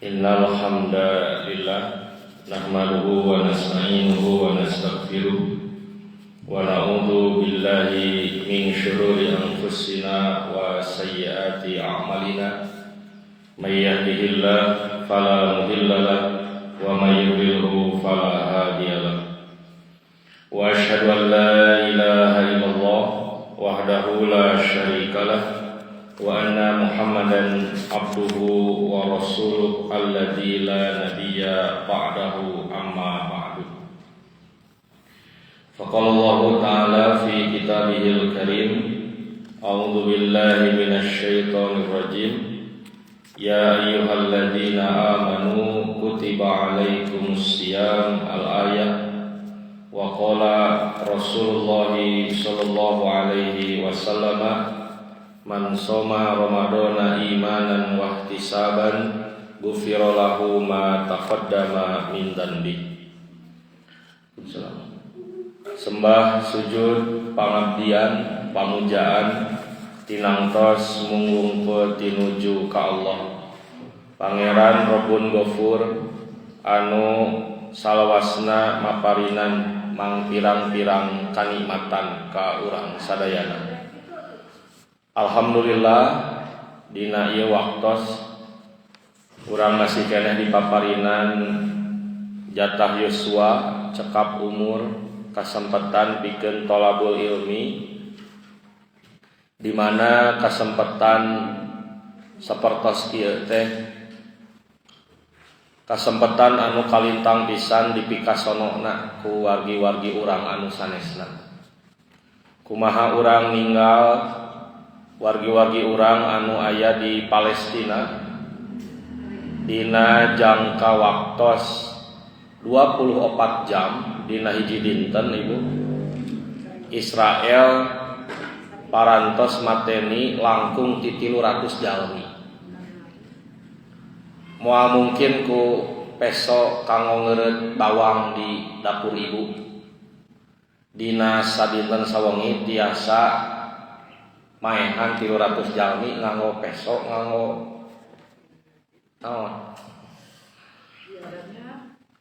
Innal hamdalillah nahmaduhu wa nasta'inuhu wa nastaghfiruh wa na'udzu billahi min syururi anfusina wa sayyiati a'malina. May yahdihillahu fala mudilla lahu wa may yudlilhu fala hadiyalah. Wa asyhadu an la ilaha illallah wahdahu la syarikalah wa anna Muhammadan abduhu wa rasuluh alladzi la nabiyya ba'dahu, amma ba'du. Faqala Allah ta'ala fi kitabihil karim, a'udzu billahi minasy syaithanir rajim. Ya ayyuhalladzina amanu kutiba alaikumus siyam, al-ayah. Wa qala Rasulullah sallallahu alaihi wasallam, man soma ramadana imanan wa ihtisaban ghufira lahu ma taqaddama min dzanbi. Sembah sujud pangabdian pamujaan tinangtos mungwungkeun tinuju ka Allah Pangeran Rabbun Ghafur anu salawasna maparinan mangpirang-pirang kanikmatan ka urang sadayana. Alhamdulillah, dina ieu waktos urang masih keneh dipaparinan jatah yuswa, cekap umur, kasempatan pikeun tolabul ilmi, di mana kasempatan sapertos kieu teh kasempatan anu kalintang pisan dipikasonona ku wargi-wargi urang anu sanesna. Kumaha urang ninggal wargi-wargi urang anu aya di Palestina, dina jangka waktos 24 jam dina hiji dinten, Ibu, Israel parantos mateni langkung ti 300 jalmi. Moal mungkin ku peso kanggo ngeureut bawang di dapur Ibu dina sadinten sawengi tiasa maehan 300 jalmi nganggo peso, nganggo naon.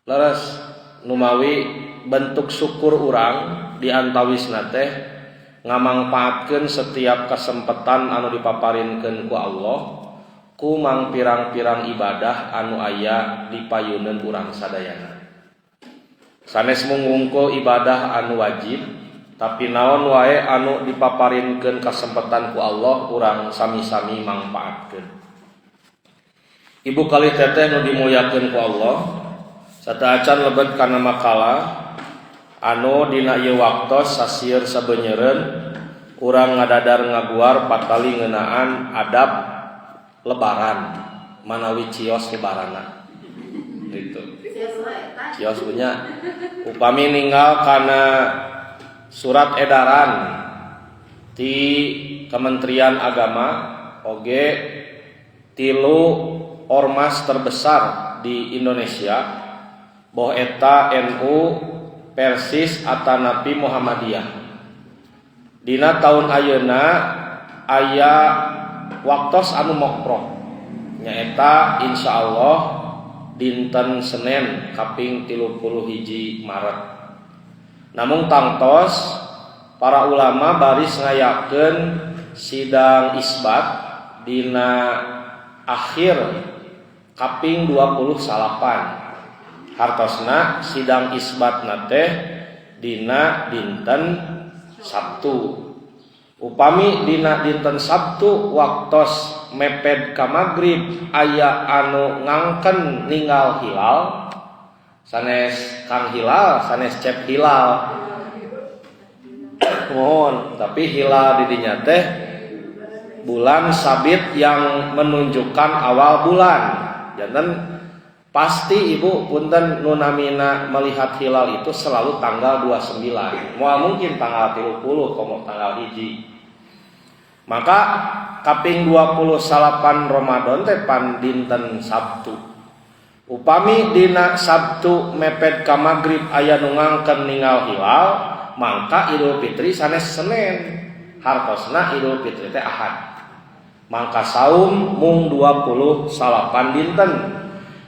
Leres, numawi bentuk syukur urang di antawisna teh ngamangpaatkeun setiap kesempatan anu dipaparinkeun ku Allah ku mangpirang-pirang ibadah anu aya di payuneun urang sadayana. Sanes mung wungkul ibadah anu wajib, tapi naon wae anu dipaparinkeun kesempatan ku Allah, urang sami-sami mangpaatkeun. Ibu kalih teteh nu dimuliakeun ku Allah, sateuacan lebet kana makalah anu dina ieu waktos sasieur sabenyeureun urang ngadadar ngaguar patali ngeunaan adab lebaran manawi cios lebarana itu. Cios punya upami ninggal kana surat edaran di Kementerian Agama oge tilu ormas terbesar di Indonesia, boh eta NU, Persis atanapi Muhammadiyah, dina tahun ayeuna aya waktos anu mokroh, nyaeta insya Allah dinten Senin kaping 31 Maret. Namun tangtos para ulama baris ngayakeun sidang isbat dina akhir kaping 29. Hartosna sidang isbat teh dina dinten Sabtu. Upami dina dinten Sabtu waktos mepet ka magrib aya anu ngangken ninggal hilal, sanes Kang Hilal, sanes Cep Hilal, mohon, tapi hilal di dinya teh bulan sabit yang menunjukkan awal bulan. Janten pasti, Ibu, punten, nu namina melihat hilal itu selalu tanggal 29, moal mungkin tanggal 30, komo tanggal 1. Maka kaping 28 Ramadan teh pan dinten Sabtu. Upami dina Sabtu mepet ka magrib aya nu ngangken ninggal hilal, mangka Idul Fitri sanes Senin, hartosna Idul Fitri teh Ahad. Mangka saum mung 28 dinten.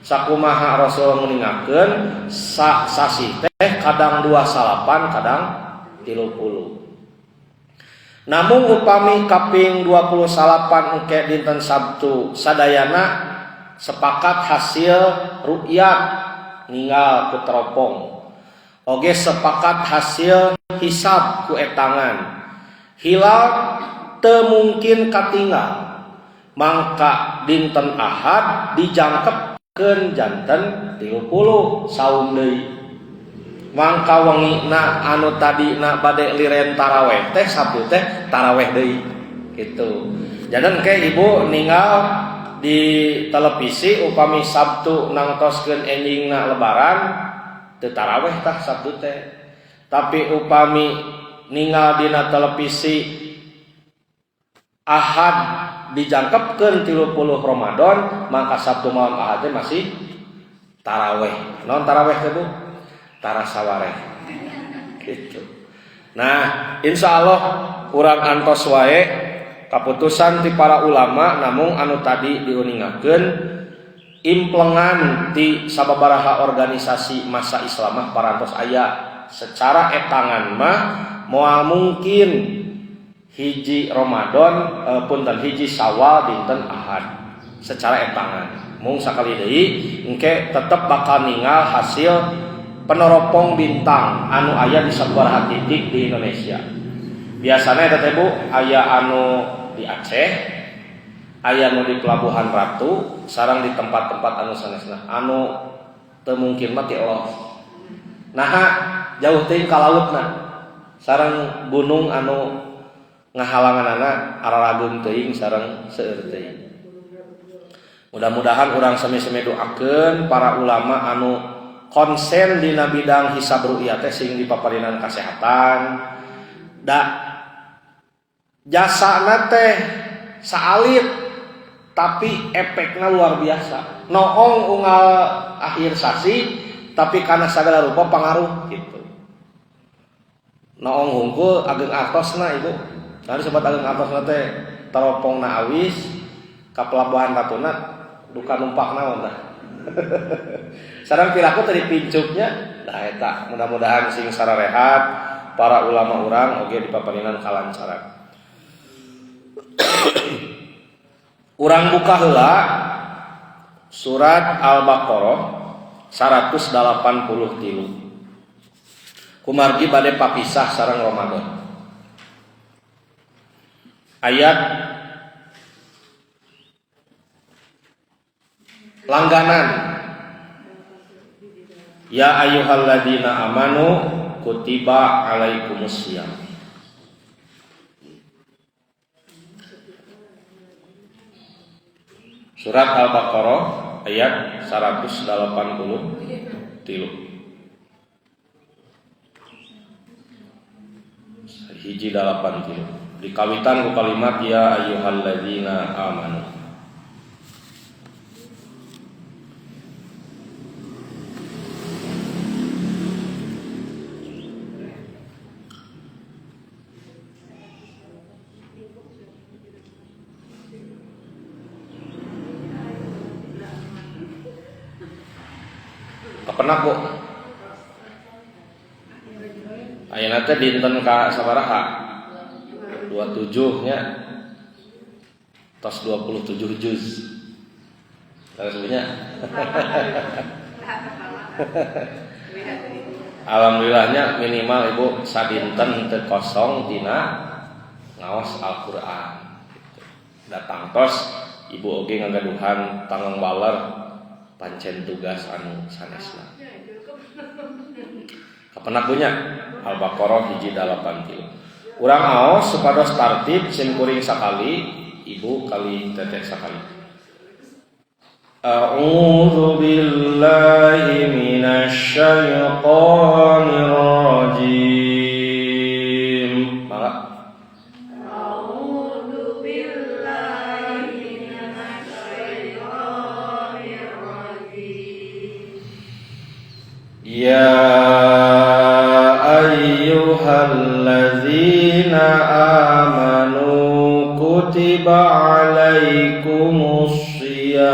Sakumaha Rasul nguningakeun sasih teh kadang 29 kadang 30. Namun upami kaping 28 engke dinten Sabtu sadayana sepakat hasil ru'yat ninggal ku teropong. Oge sepakat hasil hisab ku etangan. Hilal teu mungkin katinggal. Mangka dinten Ahad dijangkepkeun janten 30 saum deui. Mangka wengina anu tadina bade liren taraweh teh Sabtu teh taraweh deui gitu. Janten ke ibu ninggal di televisi upami Sabtu nangtoskeun enjingna lebaran teu taraweh tah Sabtu teh. Tapi upami ninggal dina televisi Ahad dijangkepkeun 30 Ramadan maka Sabtu malam Ahad teh masih taraweh. Naon taraweh teh Bu? Tarasawareh. Gitu. Nah, insyaallah urang antos wae kaputusan ti para ulama namung anu tadi diuningakeun implengan ti sababaraha organisasi masa Islamah parantos aya secara etangan mah moal mungkin hiji Ramadan punten hiji Syawal dinten Ahad secara etangan mung sakali deui engke tetep bakal ningal hasil peneropong bintang anu aya di sabaraha titik di Indonesia. Biasanya eta teh Bu aya anu di Aceh, aya anu di Pelabuhan Ratu, sareng di tempat-tempat anu sanesna. Anu teu mungkin mah ti Allah. Naha jauh teuing ka lautna. Sareng gunung anu ngahalanganana ararageung teuing sareng seueur teuing. Mudah-mudahan urang sami-sami doakeun para ulama anu konsen dina bidang hisab ru'yah teh sing dipaparinan kasehatan. Da jasana teh saalit tapi efekna luar biasa. Noong unggal akhir sasi tapi kana sagala rupa pangaruh gitu. Noong hungkul ageng artosna ibu. Nah disebut ageng artosna teh teropongna awis ka Pelabuhan Ratuna duka numpak naon tah. Sareng piraku tadi pincuknya nah eta mudah-mudahan sing sararehat para ulama urang oge dipaparinan kalancaran. Urang buka heula surat Al-Baqarah 183. Kumargi bade papisah sareng Ramadan. Ayat langganan ya ayyuhalladzina amanu kutiba alaikumusiyam. Surat Al-Baqarah ayat 183. Hiji dalapan tilu. Dikawitan ku kalimat ya ayyuhalladzina amanu. Kapenak Bu. Ayeuna teh dinten ka sabaraha? 27 nya. Tos 27 juz. Terusnya. Alhamdulillahnya minimal ibu sadinten teu kosong tina ngaos Al-Qur'an gitu. Datang tos ibu oge ngagaduhan tanggung waler pancen tugas anu sanesna. Kapenak punya Al-Baqarah 183. Urang aos supados tartib sim kuring sakali, ibu kali teteh sakali. A'udzu billahi minasyaitonir rajim. Mangga. A'udzu billahi minasyaitonir rajim. Ya ayyuhalladzina amanu kutiba alaikumus siyam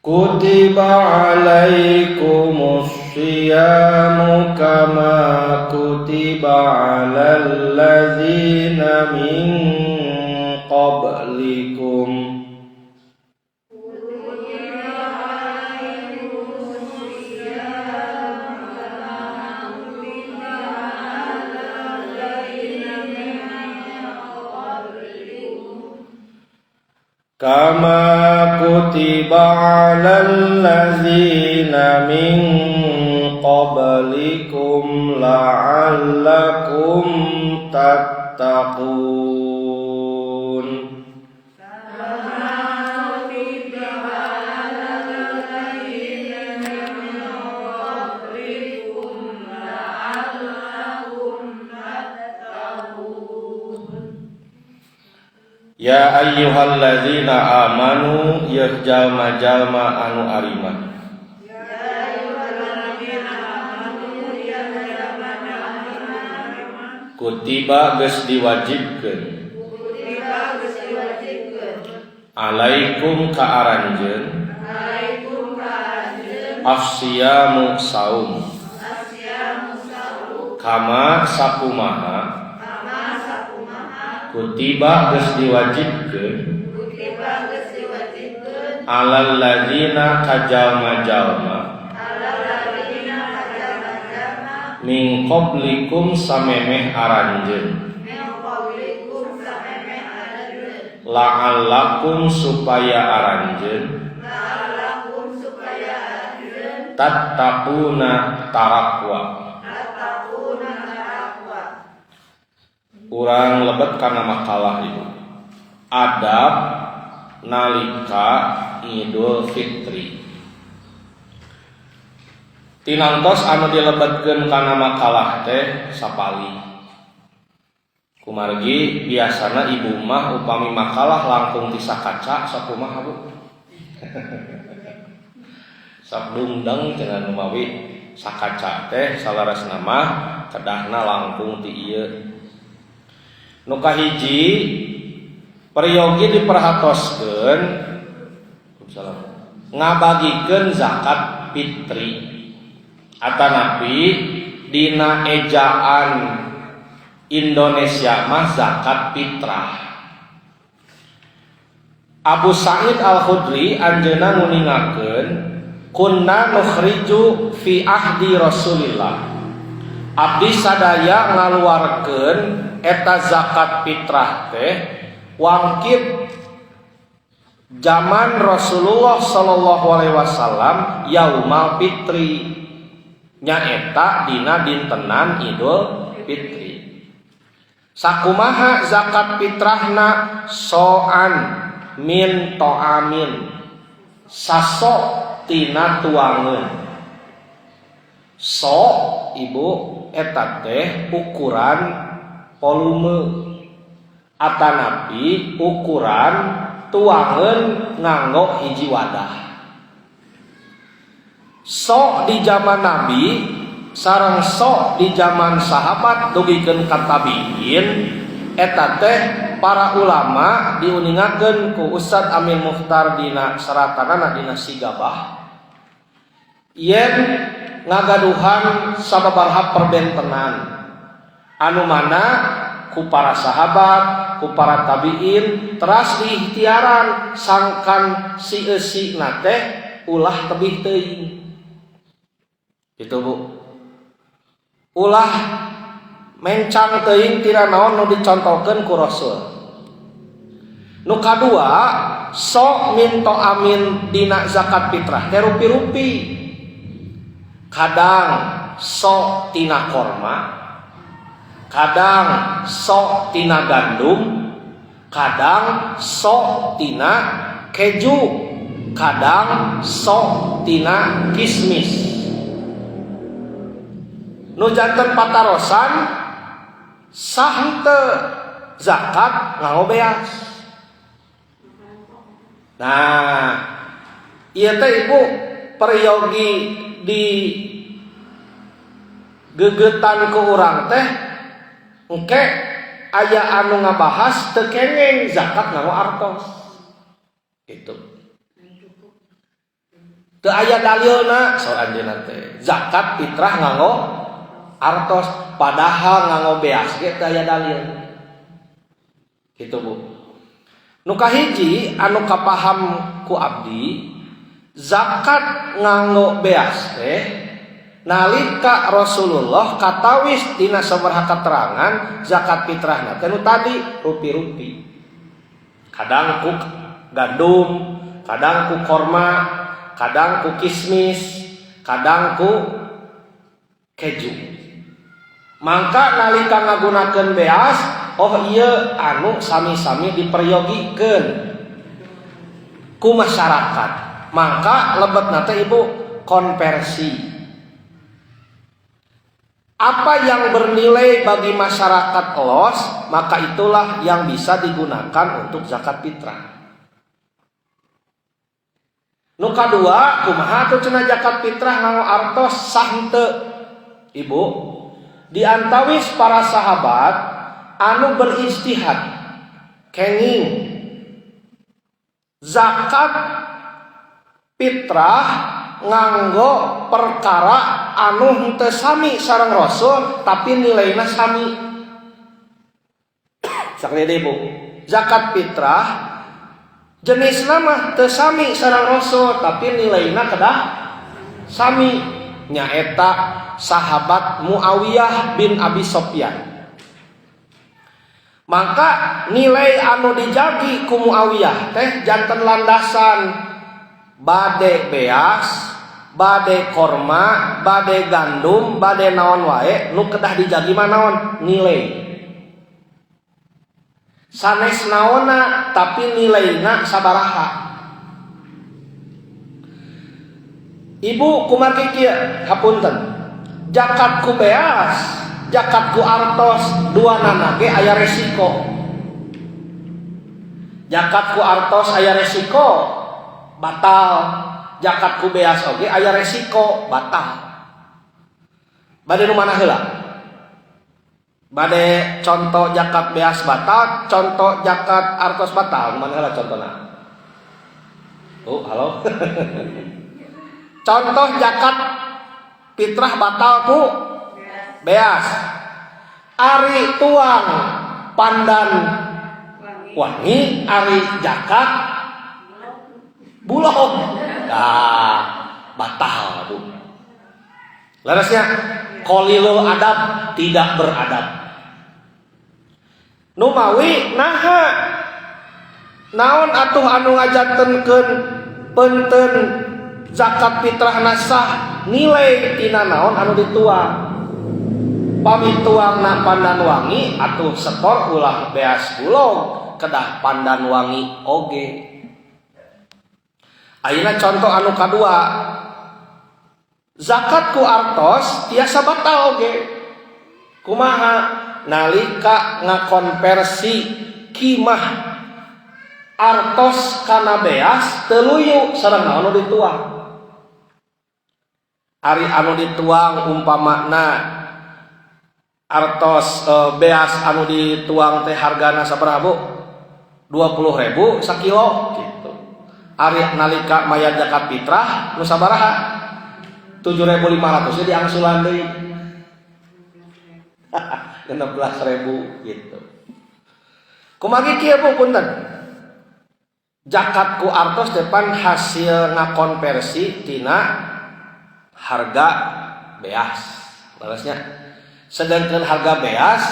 Kutiba alaikumus siyamu kama kutiba alal ladzina min qablikum. Kama kutiba alal ladzina min qablikum la'allakum tattaqun. Kama kutiba alal ladzina min qablikum la'allakum tattaqun. Ya ayyuhalladzina amanu yeuh jalma-jalma anu ariman. Ya ayyuhalladzina amanu yeuh jalma-jalma anu ariman. Kutiba geus diwajibkeun. Kutiba geus diwajibkeun. Alaikum ka aranjeun. Alaikum ka aranjeun. Asyamu saum. Asyamu saum. Kama sakumaha. Kutiba geus diwajibkeun. Kutiba geus diwajibkeun. Alal ladzina ka jalma-jalma. Alal ladzina ka jalma-jalma. Min qablikum samemeh aranjeun. Min qablikum samemeh aranjeun. La'allakum supaya aranjeun. La'allakum supaya aranjeun. Tattaquna tarakwa. Tattaquna tarakwa. Urang lebet kana makalah ibu. Adab nalika Idul Fitri. Tinantos anu dilebetkeun kana makalah teh sapali. Kumargi biasana ibu mah upami makalah langkung ti sakaca sakumaha Bu. Sabdungdang cenah numawi sakaca teh salarasna mah kedahna langkung ti ieu. Nu kahiji peryogi diperhatoskeun ngabagikeun zakat fitri atanapi dina ejaan Indonesia mah zakat fitrah. Abu Sa'id Al-Khudri anjeunna nguningakeun kunna nukhriju fi ahdi Rasulillah. Abdi sadaya ngaluarkeun eta zakat fitrah teh wangkit zaman Rasulullah sallallahu alaihi wasallam yaumal fitri, nyaeta dina dintenan Idul Fitri. Sakumaha zakat fitrahna soan min to'amin, saso tina tuangeun. So ibu eta teh ukuran volume atanapi ukuran tuangeun nganggo hiji wadah. Sok di zaman Nabi sareng sok di zaman sahabat dugikeun ka tabiin eta teh para ulama diuningakeun ku Ustaz Amin Mukhtar dina saratanana dina Sigabah yen ngagaduhan sababaraha perbentenan anu mana ku para sahabat, ku para tabiin teras diikhtiaran sangkan si eusina teh ulah tebih teuing. Gitu Bu. Ulah mencang teuing tina naon nu dicontohkeun ku Rasul. Nu kadua, sok minto amin dina zakat fitrah teh rupi-rupi. Kadang sok tina korma, kadang sok tina gandum, kadang sok tina keju, kadang sok tina kismis. Nu janten patarosan sah henteu zakat nganggo beas. Nah, ieu teh ibu peryogi di gegetan ku urang teh engke aya anu ngabahas teu kengeng zakat nganggo artos. Gitu. Teu aya dalilna saur anjeunna teh. Zakat fitrah nganggo artos, padahal nganggo beas ge teu aya dalil. Gitu Bu. Nu kahiji anu kapaham ku abdi, zakat nganggo beas teh nalika Rasulullah katawis tina sabaraha keterangan zakat fitrahna teh nu tadi rupi-rupi. Kadang ku gandum, kadang ku korma, kadang ku kismis, kadang ku keju. Mangka nalika ngagunakeun beas, oh iya anu sami-sami diperyogikeun ku masyarakat. Mangka lebetna teh Ibu konversi. Apa yang bernilai bagi masyarakat los, maka itulah yang bisa digunakan untuk zakat fitrah. Nu kadua, kumaha atuh cenah zakat fitrah nganggo artos sah henteu? Ibu, di antawis para sahabat anu berijtihad kenging zakat fitrah nganggo perkara anu henteu sami sareng Rasul tapi nilaina sami. Sakali deui Bu, zakat fitrah jenisna mah teu sami sareng Rasul tapi nilaina kedah sami, nyaeta sahabat Muawiyah bin Abi Sofyan. Maka nilai anu dijagi ku Muawiyah teh janten landasan bade beas, bade korma, bade gandum, bade naon wae nu kedah dijagi mah naon nilai. Sanes naonna tapi nilaina sabaraha. Ibu kumargi kieu hapunten. Zakat ku beas, zakat ku artos, duanana ge aya resiko. Zakat ku artos aya resiko batal, zakat ku beas oge aya resiko batal. Bade nu mana heula? Bade contoh zakat beas batal, contoh zakat artos batal, nu mana heula contona? Oh, halo. Contoh zakat fitrah batal ku beas. Ari tuang pandan wangi, ari zakat bulog. Nah, batal Bu. Leresnya qalilul adab, tidak beradab. Numawi naha naon atuh anu ngajantenkeun penten zakat fitrah nasah nilai tina naon anu dituang. Pami tuangna pandan wangi atuh setor ulah beas bulog kedah pandan wangi oge. Ayeuna contoh anu kadua, zakat ku artos tiasa batal oge. Kumaha? Nalika ngakonversi kimah artos kana beas teu luyu sareng naon anu dituang. Ari anu dituang umpamana artos beas anu dituang teh hargana sabaraha Bu? 20.000 sakilo gitu. Ari nalika mayar zakat fitrah nu sabaraha? 7.500 diangsulan deui. 16.000 gitu. Kumargi kieu Bu punten. Zakat ku artos depan hasil ngakonversi tina harga beas. Leresnya. Sedangkan harga beas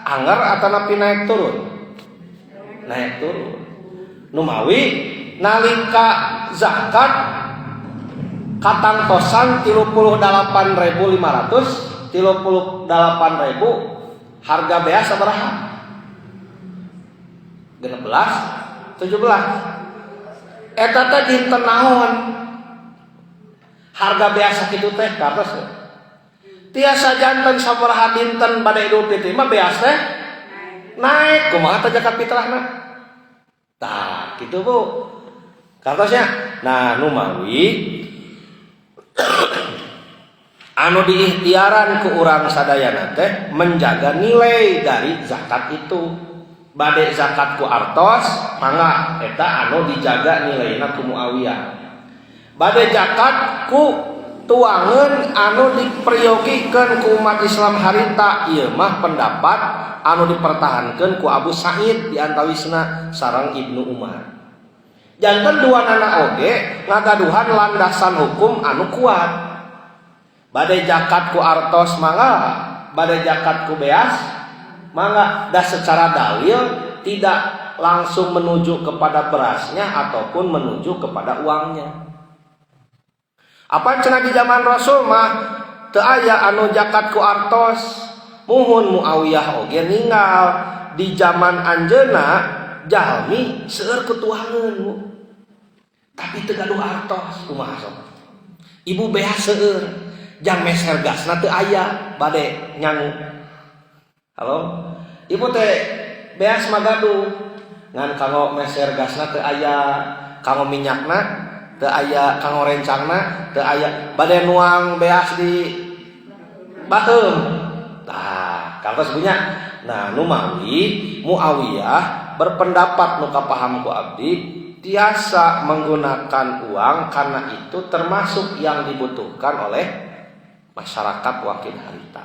angger atanapi naik turun? Naik turun. Numawi nalika zakat katangtosan 38.500, 38.000 harga beas sabaraha? 16, 17. Eta teh dinten naon? Harga beas sakitu teh kartos. Tiasa janten sabaraha dinten bade Idul Fitri mah beas teh naik. Kumaha teh zakat fitrahna? Tah, kitu Bu. Kartosnya. Nah, numawi anu diikhtiaran ku urang sadayana teh menjaga nilai dari zakat itu. Bade zakat ku artos mangga eta anu dijaga nilaina ku Muawiyah. Bade zakat ku tuangan anu diperyogikeun ku umat Islam harita, ieu mah pendapat anu dipertahankeun ku Abu Sa'id di antawisna sareng Ibnu Umar. Janten dua nana oge ngagaduhan landasan hukum anu kuat. Bade zakat ku artos mangga, bade zakat ku beas mangga, dah secara dalil tidak langsung menuju kepada berasnya ataupun menuju kepada uangnya. Apa cenah di zaman Rasul mah teu aya anu zakat ku artos. Muhun, Muawiyah oge ninggal di zaman anjeunna jalmi seueur ku tuangeun, Bu. Tapi teu gaduh artos, kumaha sok? Ibu beas seueur, jang meser gasna teu aya, bade nyangu. Halo? Ibu teh beas mah gaduh, ngan kanggo meser gasna teu aya, kanggo minyakna teu aya, kanggo rencangna teu aya, bade nuang beas di baheum. Tah, kantos punya. Nah, nu mawi Muawiyah berpendapat nu kapaham ku abdi tiasa menggunakan uang karena itu termasuk yang dibutuhkan oleh masyarakat wakil harita.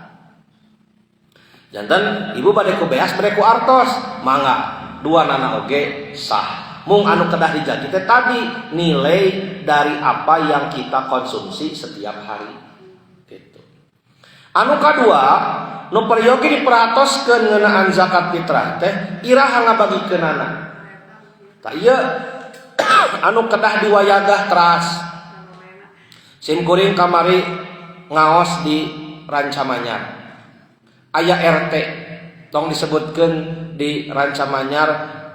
Janten ibu bade ku beas, bade ku artos, mangga, dua nana oge sah. Mung anu kedah dijagi teh tadi nilai dari apa yang kita konsumsi setiap hari. Gitu. Anu kadua, nu peryogi diperhatoskeun ngeunaan zakat fitrah teh iraha ngabagikeunana. Tah, ieu anu kedah diwayagah teras. Sim kuring kamari ngaos di Rancamanyar. Aya RT tong disebutkeun di Rancamanyar,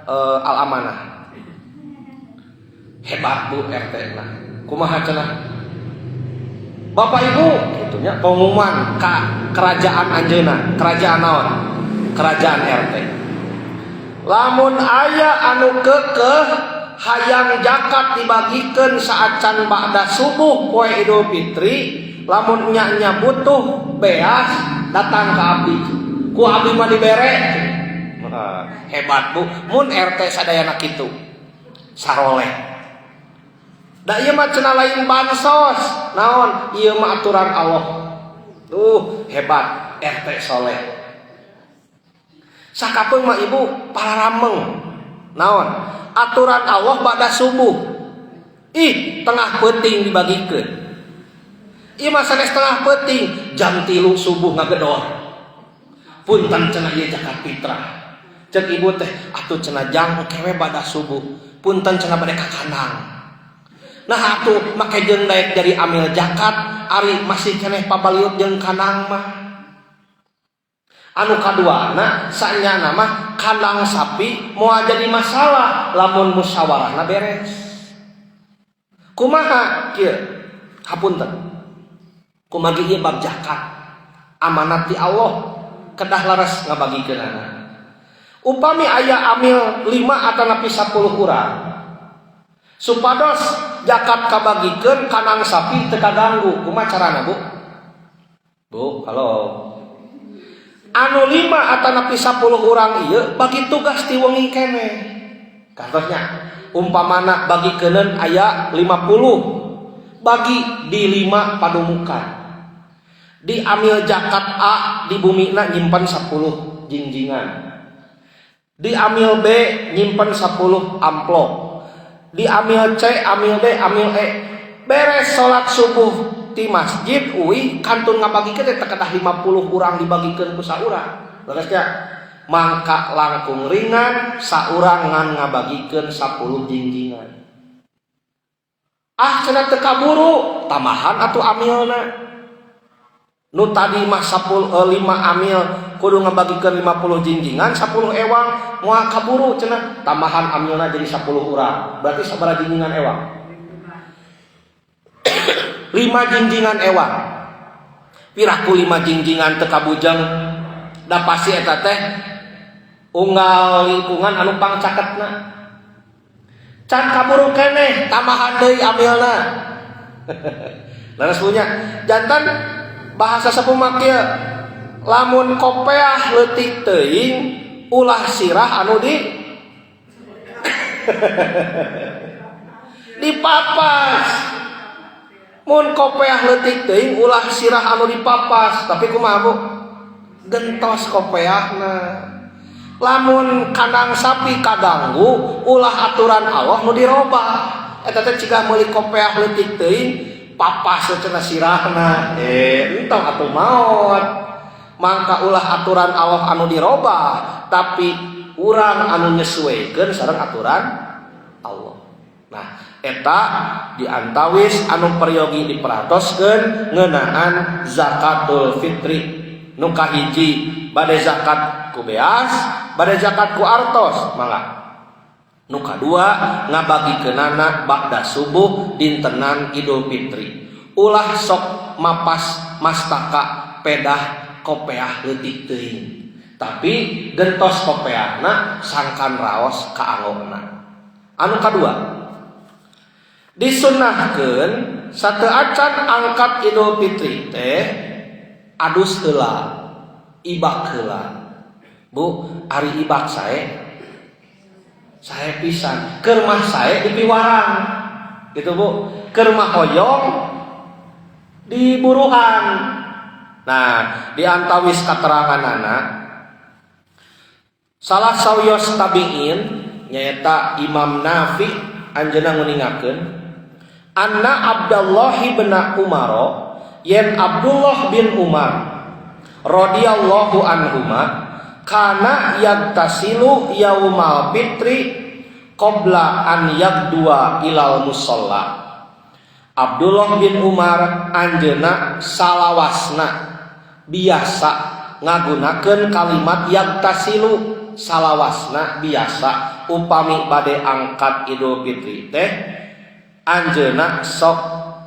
Al Amanah. Hebat, Bu, RT nah. Kumaha cenah? Bapak Ibu gitu nya, pengumuman ka kerajaan anjeunna, kerajaan naon? Kerajaan RT. Lamun aya anu kekeh hayang zakat dibagikeun saacan ba'da subuh poe Idul Fitri, lamun nya butuh beas, datang ke abdi, ku abdi mah dibere. Nah, hebat, Bu, mun RT sadayana kitu saroleh. Da ieu mah cenah lain bansos, naon, ieu mah aturan Allah. Tuh, hebat RT soleh. Sakapeung mah ibu pararameng. Naon? Aturan Allah pada subuh. Ih, tengah peuting dibagikeun. Ieu mah sanes tengah peuting, jam 3 subuh ngagedor. Punten cenah, ieu zakat fitrah. Cek ibu teh, atuh cenah jang engke we bada subuh. Punten cenah, bade ka kandang. Nah, atuh make jeung daek jadi amil zakat ari masih keneh pabaliut jeung kandang mah. Anu kaduana, sanyana mah kandang sapi moal jadi masalah lamun musyawarahna beres. Kumaha kieu? Hapunten. Kumargi ieu bab zakat. Amanat ti Allah kedah laras ngabagikeunana. Upami aya amil 5 atanapi 10 urang, supados zakat kabagikeun, kandang sapi teu kaganggu, kumaha carana, Bu? Bu, halo. Anu 5 atanapi 10 urang ieu bagi tugas ti wengi keneh. Kantosnya umpamana bagikeunkeun aya 50, bagi di 5 padumukan. Di amil zakat A di bumina nyimpan 10 jingjingan. Di amil B nyimpan 10 amplop. Di amil C, amil D, amil E. Beres salat subuh di masjid uih kantun ngabagikeun teh kedah 50 urang dibagikeun ku saurang. Leresnya mangka langkung ringan saurang ngan ngabagikeun 10 jingjingan. Ah, cenah teu kaburu, tambahan atuh amilna. Nu tadi mah 10, 5 amil kudu ngabagikeun 50 jingjingan 10 ewang, moal kaburu cenah, tambahan amilna jadi 10 urang. Berarti sabaraha jingjingan ewang? 5 jingjingan ewang. Piraku 5 jingjingan teu kabujeng, da pasti eta teh unggal lingkungan anu pangcaketna. Can kaburu keneh, tambahan deui amilna. Leres punya. Janten bahasa sepuh mah kieu, lamun kopeah leutik teuing ulah sirah anu di dipapas. Mun kopeah leutik teuing ulah sirah anu dipapas, tapi kumaha Bu? Gentos kopeahna. Lamun kandang sapi kaganggu, ulah aturan Allah nu dirobah. Eta teh cigah meuli kopeah leutik teuing, papas cenah sirahna. Entong atuh maot. Mangka ulah aturan Allah anu dirobah, tapi urang anu nyesuaikeun sareng aturan Allah. Nah, eta diantawis anu peryogi diperhatoskeun ngeunaan zakatul fitri. Nu kahiji bade zakat ku beas, bade zakat ku artos, mangga. Nu kadua ngabagikeunana ba'da subuh dintenan Idul Fitri. Ulah sok mapas mastaka pedah kopeah leutik teuing. Tapi gentos kopeahna sangkan raos kaanggona. Anu kadua disunnahkeun sateuacan angkat Idul Fitri teh adus heula, ibak heula. Bu, ari ibak sae sae pisan, keur mah sae dipiwarang. Gitu Bu, keur mah hoyong diburuhan. Nah, di antawis kateranganana salah sawios tabiin nyaeta Imam Nafi anjeunna nguningakeun anna Abdullah bin Umar yen Abdullah bin Umar radhiyallahu anhuma kana yagtasilu yaumal fitri qabla an yagdua ilal musalla. Abdullah bin Umar anjeunna salawasna biasa ngagunakeun kalimat yagtasilu, salawasna biasa upami bade angkat Idul Fitri teh anjeunna sok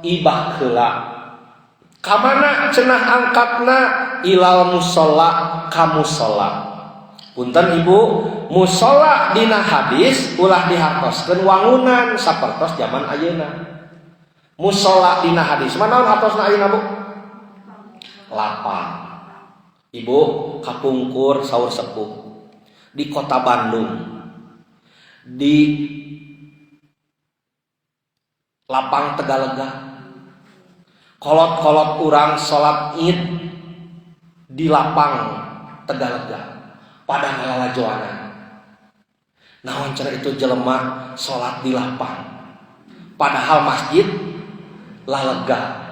ibak heula. Kamana cenah angkatna? Ilal musalla, ka musalla. Punten Ibu, musalla dina hadis ulah dihartoskeun wangunan sapertos zaman ayeuna. Musalla dina hadis mah naon hartosna ayeuna Bu? Lapang. Ibu kapungkur saur sepuh di kota Bandung di lapang Tegalega, kolot-kolot urang salat Id di lapang Tegalega pada ngalalajoanan. Naon cenah itu jelema salat di lapang, padahal masjid lalega.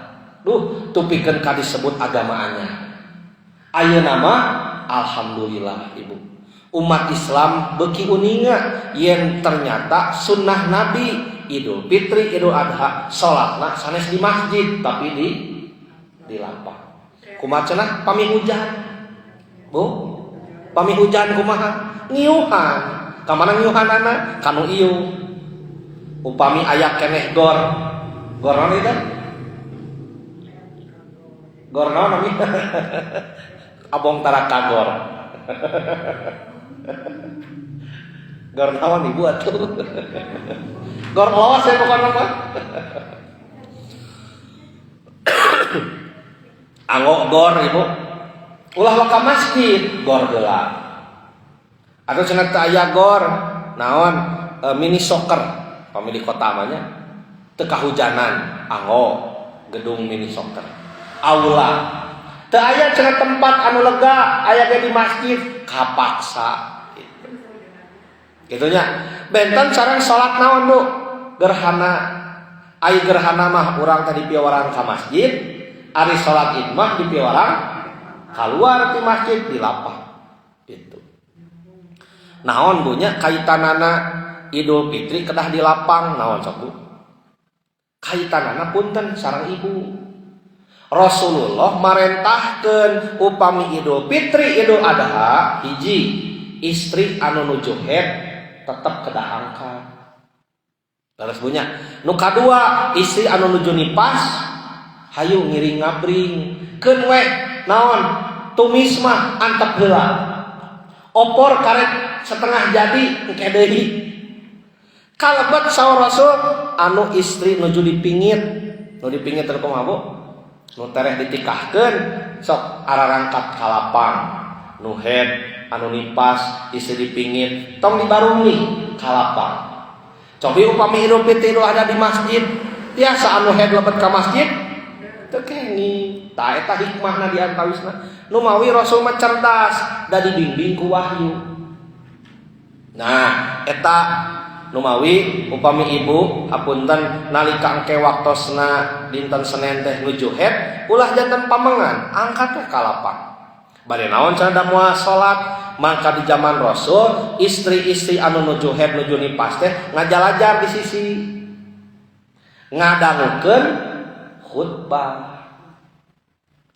Duh, tupikeun ka disebut agamaannya. Ayeuna mah alhamdulillah Ibu, umat Islam beuki uninga yen ternyata sunnah Nabi Idul Fitri, Idul Adha salatna sanes di masjid tapi di lapang. Kumaha cenah pami hujan? Bu, pami hujan kumaha? Ngiuhan. Ka mana ngiuhanana? Kanu ieu. Upami aya keneh gor. Gor naon itu? Gor naon namina? Abong tarakagor. Gor naon ibu atuh? Gor los ya pokokna mah. Anggo gor ibu. Ulah waka masjid gor heula. Atau cenah teu aya gor naon mini soccer pamili kota mah nya teu kahujanan anggo gedung mini soccer. Aula teu aya cenah tempat anu lega aya ge di masjid kapaksa gitu. Gitunya. Benten sareng salat naon Bu? Gerhana. Ai gerhana mah urang tadi piwarang ka masjid, ari salat Id mah dipiwarang keluar ti masjid di lapang. Gitu. Naon Bu nya kaitanana Idul Fitri kedah di lapang naon sok Bu? Kaitanana punten sareng ibu. Rasulullah marentahkeun upami Idul Fitri Idul Adha hiji istri anu nuju haid tetep kedah angkat. Terus punya nu kadua istri anu nuju nipas hayu ngiring ngabring keun we naon tumis mah antep heula. Opor karet setengah jadi engke deui. Kalebet saur Rasul anu istri nuju dipingit, nu dipingit teh kumaha Bu? Nu tereh ditikahkeun sok ararangkat ka lapang. Nu head anu nipas istri dipingit tong dibarungi ka lapang. Cobi upami Idul Fitri ada di masjid Tiasa anu haid lebet ka masjid? Teu kenging. Tah, eta hikmahna di antawisna. Nu mawi Rasul mah cerdas, da dibimbing ku wahyu. Nah, eta numawi upami ibu, hapunten, nalika engke waktosna dinten Senen teh nuju haid, ulah janten pamengan, angkat teh ka lapang. Bade naon cenah, da moal salat. Maka di zaman Rasul, istri-istri anu nuju haid, nuju nipas teh ngajalajar di sisi, ngadangukeun khutbah.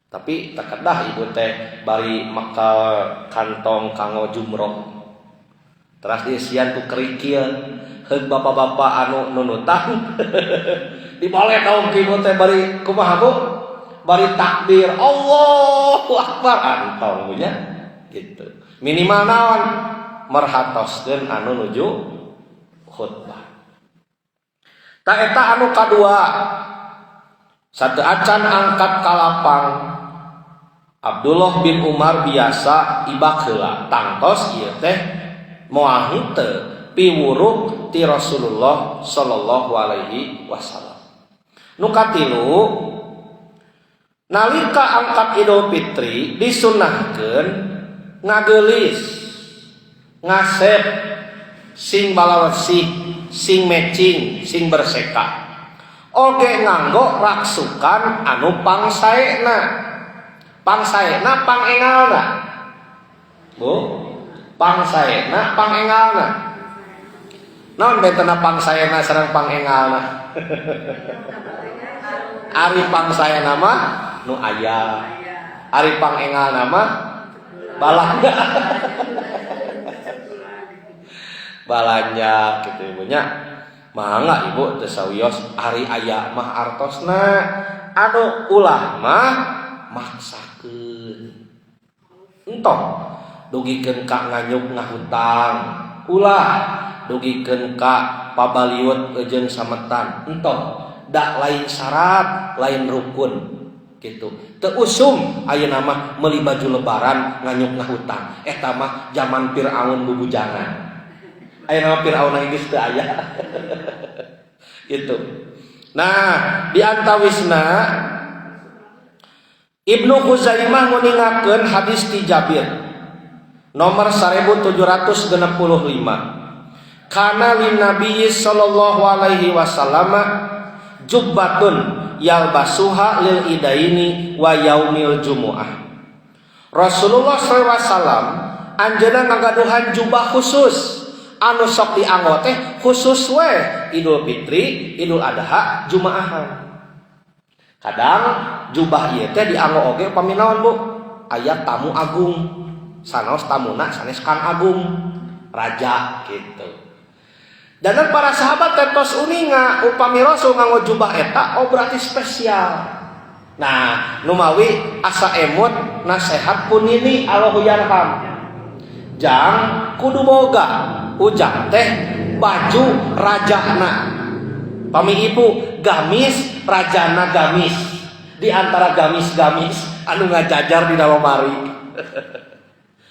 Tapi teu kedah ibu teh bari makal kantong kanggo jumroh, teras diisian ku kerikil. Heug, bapak-bapak anu nunutan diboleh dong ibu teh bari kumaha, Bu, bari takbir Allahu Akbar, antong punya gitu. Minimal naon, merhatoskeun anu nuju khutbah. Tah, eta anu kadua. Sateuacan angkat kalapang, Abdullah bin Umar biasa ibak heula. Tangtos ieu teh moal henteu piwuruk ti Rasulullah sallallahu alaihi wasallam. Nu katilu, nalika angkat Idul Fitri disunahkeun ngageulis, ngasep sing balawersih, sing matching, sing berseka. Oge nganggo raksukan anu pangsaena. Pangsaena, pangengalna. Bu, pangsaena, pangengalna. Naon bentena pangsaena sareng pangengalna? Ari pangsaena mah nu aya. Ari pangengalna mah balanja. Balanja gitu, ibu nya. Mangga ibu teu sawios, ari aya mah artosna, anu ulah mah maksakeun. Entong dugikeun ka nganyuk ngahutang, ulah dugikeun ka pabaliut jeung sametan, entong, da lain syarat, lain rukun gitu. Teu usum ayeuna mah meuli baju lebaran nganyuk ngahutang. Eta mah zaman Firaun bubujangan. Ayeuna mah Firaun geus teu aya gitu. Nah, di antawisna Ibnu Khuzaimah nguningakeun hadis ti Jabir nomor 1765, kana lin Nabi sallallahu alaihi wasallam jubbatun yalbasuha lil idaini wa yaumil jumu'ah. Rasulullah SAW anjeunna ngagaduhan jubah khusus anu sok dianggo teh khusus we Idul Fitri, Idul Adha, Jumaahan. Kadang jubah ieu teh dianggo oge upami naon, Bu? Aya tamu agung. Sanaos tamuna sanes Kang Agung, raja gitu. Dan para sahabat teh tos uninga upami Rasul nganggo jubah eta, oh berarti spesial. Nah, numawi asa emut nasehat pun ini Allahu yarham. Jang kudu boga ujang teh baju rajana. Pami ibu gamis rajana, gamis di antara gamis-gamis anu ngajajar di dalam lemari.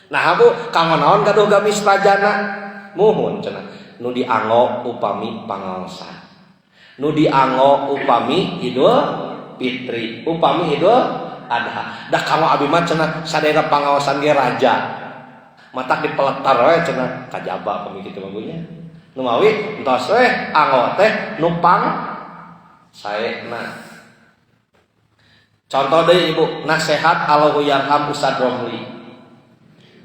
Nah, Bu, kanggo naon gaduh gamis rajana? Muhun cenah, nu dianggo upami pangaosan, nu dianggo upami Idul Fitri, upami Idul Adha. Dah kanggo abi mah cenah sadaya pangaosan ge raja, matak dipeletar we cenah, kajaba pami kitu mah nya. Nu mawi entos we anggo teh nu pang saena. Contoh deui, Ibu, nasehat Allahu yarham Ustad Romli.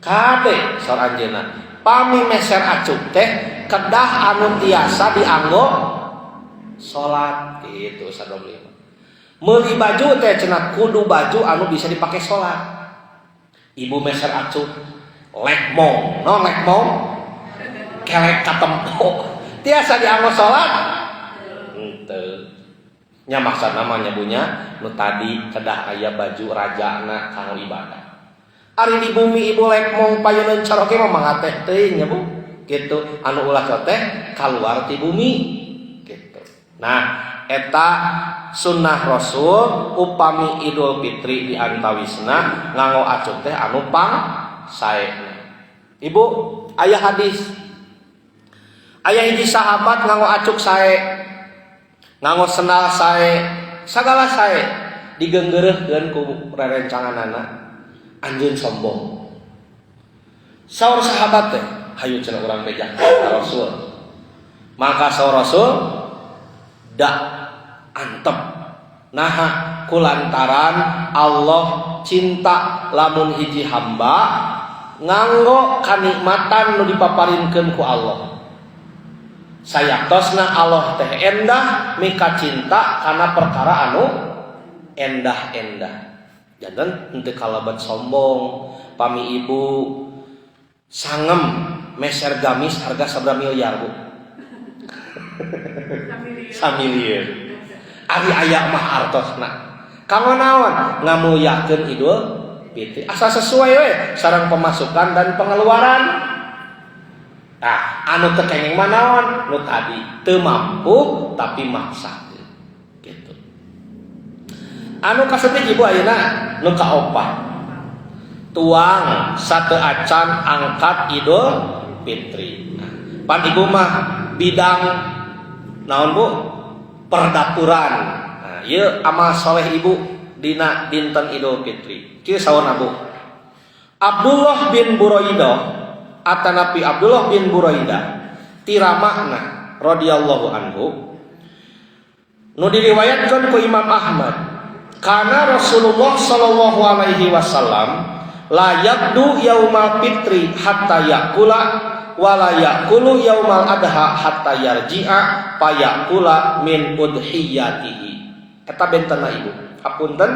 Kade saur anjeunna, pami meser acuk teh kedah anu tiasa dianggo salat gitu. Ustad Romli meuli baju teh cenah kudu baju anu bisa dipakai salat. Ibu meser acuk lekmong, no lekmong kelek katempo, tiasa dianggo salat henteu nya? Maksud namanya bunya nu tadi, kedah aya baju rajana kanggo ibadah. Ari di bumi ibu lekmong payuneun caroke mah mangateh teuing nya, Bu, gitu. Anu ulah teh kaluar ti bumi gitu. Nah, eta sunnah Rasul upami Idul Fitri, di antawisna nganggo acuk teh anu pang sae. Ibu, aya hadis, aya hiji sahabat nganggo acuk sae. Nganggo sendal sae, sagala sae digeunggeureuhkeun ku rerencanganana. Anjeun sombong. Saur sahabat teh, hayu cenah urang beja ka Rasul. Maka saur Rasul da antep. Naha kulantaran Allah cinta lamun hiji hamba nganggo kanikmatan nu dipaparinkeun ku Allah. Sayaktosna Allah teh endah mika cinta kana perkara anu endah-endah. Janten henteu kalebet sombong pami ibu sangem meser gamis harga sabaraha miliar bu? Samilieur. Ari aya mah artosna. Kanggo naon? Ngamulyakeun Idul Fitri. Asa sesuai we sareng pemasukan dan pengeluaran. Nah, anu teu kenging mah naon? Nu tadi teu mampu tapi maksa gitu. Anu kasetik ibu ayeuna nu kaopat. Tuang satu acan angkat Idul Fitri. Nah, pan ibu mah bidang naon bu? Perdapuran. Nah, ieu amal soleh ibu dina dinten Idul Fitri. Kieu saurna bu. Abdullah bin Buraidah atanapi Abdullah bin Buraidah tiramana radhiyallahu anhu nu diriwayatkeun ku Imam Ahmad kana Rasulullah sallallahu alaihi wasallam la yabdu yaumal fitri hatta yakula wala yakulu yaumal adha hatta yarji'a payakula min udhiyatihi. Eta bentena ibu. Hapunten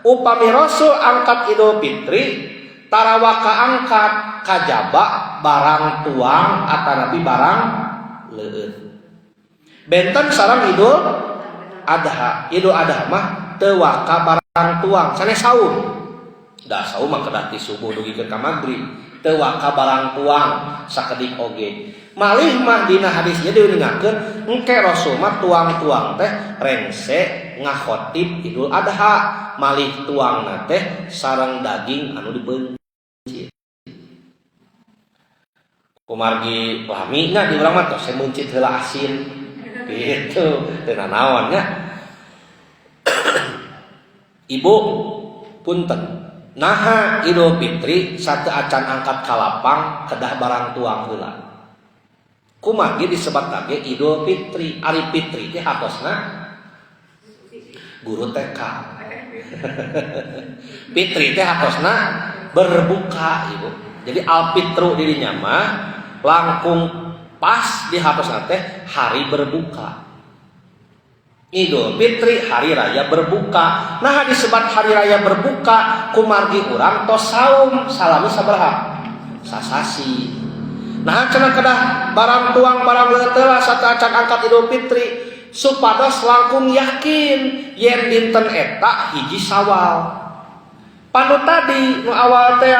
upami Rasul angkat Idul Fitri tarawaka angkat kajaba barang tuang atanapi barang leueut. Benten sareng Idul Adha. Idul Adha mah teu waka barang tuang sanes saum. Da saum mah kedah ti subuh dugi ka magrib. Teu waka barang tuang sakedik oge. Malih mah dina hadisnya diuningakeun engke Rasul mah tuang-tuang teh rengse ngakhotib Idul Adha, malih tuangna teh sareng daging anu dibeuncit. Kumargi lami nya di urang mah tos meuncit heula asin. Gitu, teu nanaon nya. Ibu punten. Naha Idul Fitri satu acan angkat kalapang kedah barang tuang heula. Kumargi disebat ge Idul Fitri, ari Fitri teh hartosna guru TK. Fitri teh hartosna berbuka ibu. Jadi al fitru dirinya mah langkung pas di hartosna teh hari berbuka. Idul Fitri hari raya berbuka. Nah disebat hari raya berbuka kumargi urang tos saum salami sabaraha? Sasasi. Nah cenah kedah barang tuang barang leueut heula sateuacan angkat Idul Fitri supados langkung yakin yen dinten eta hiji Sawal. Panu tadi nu awal teh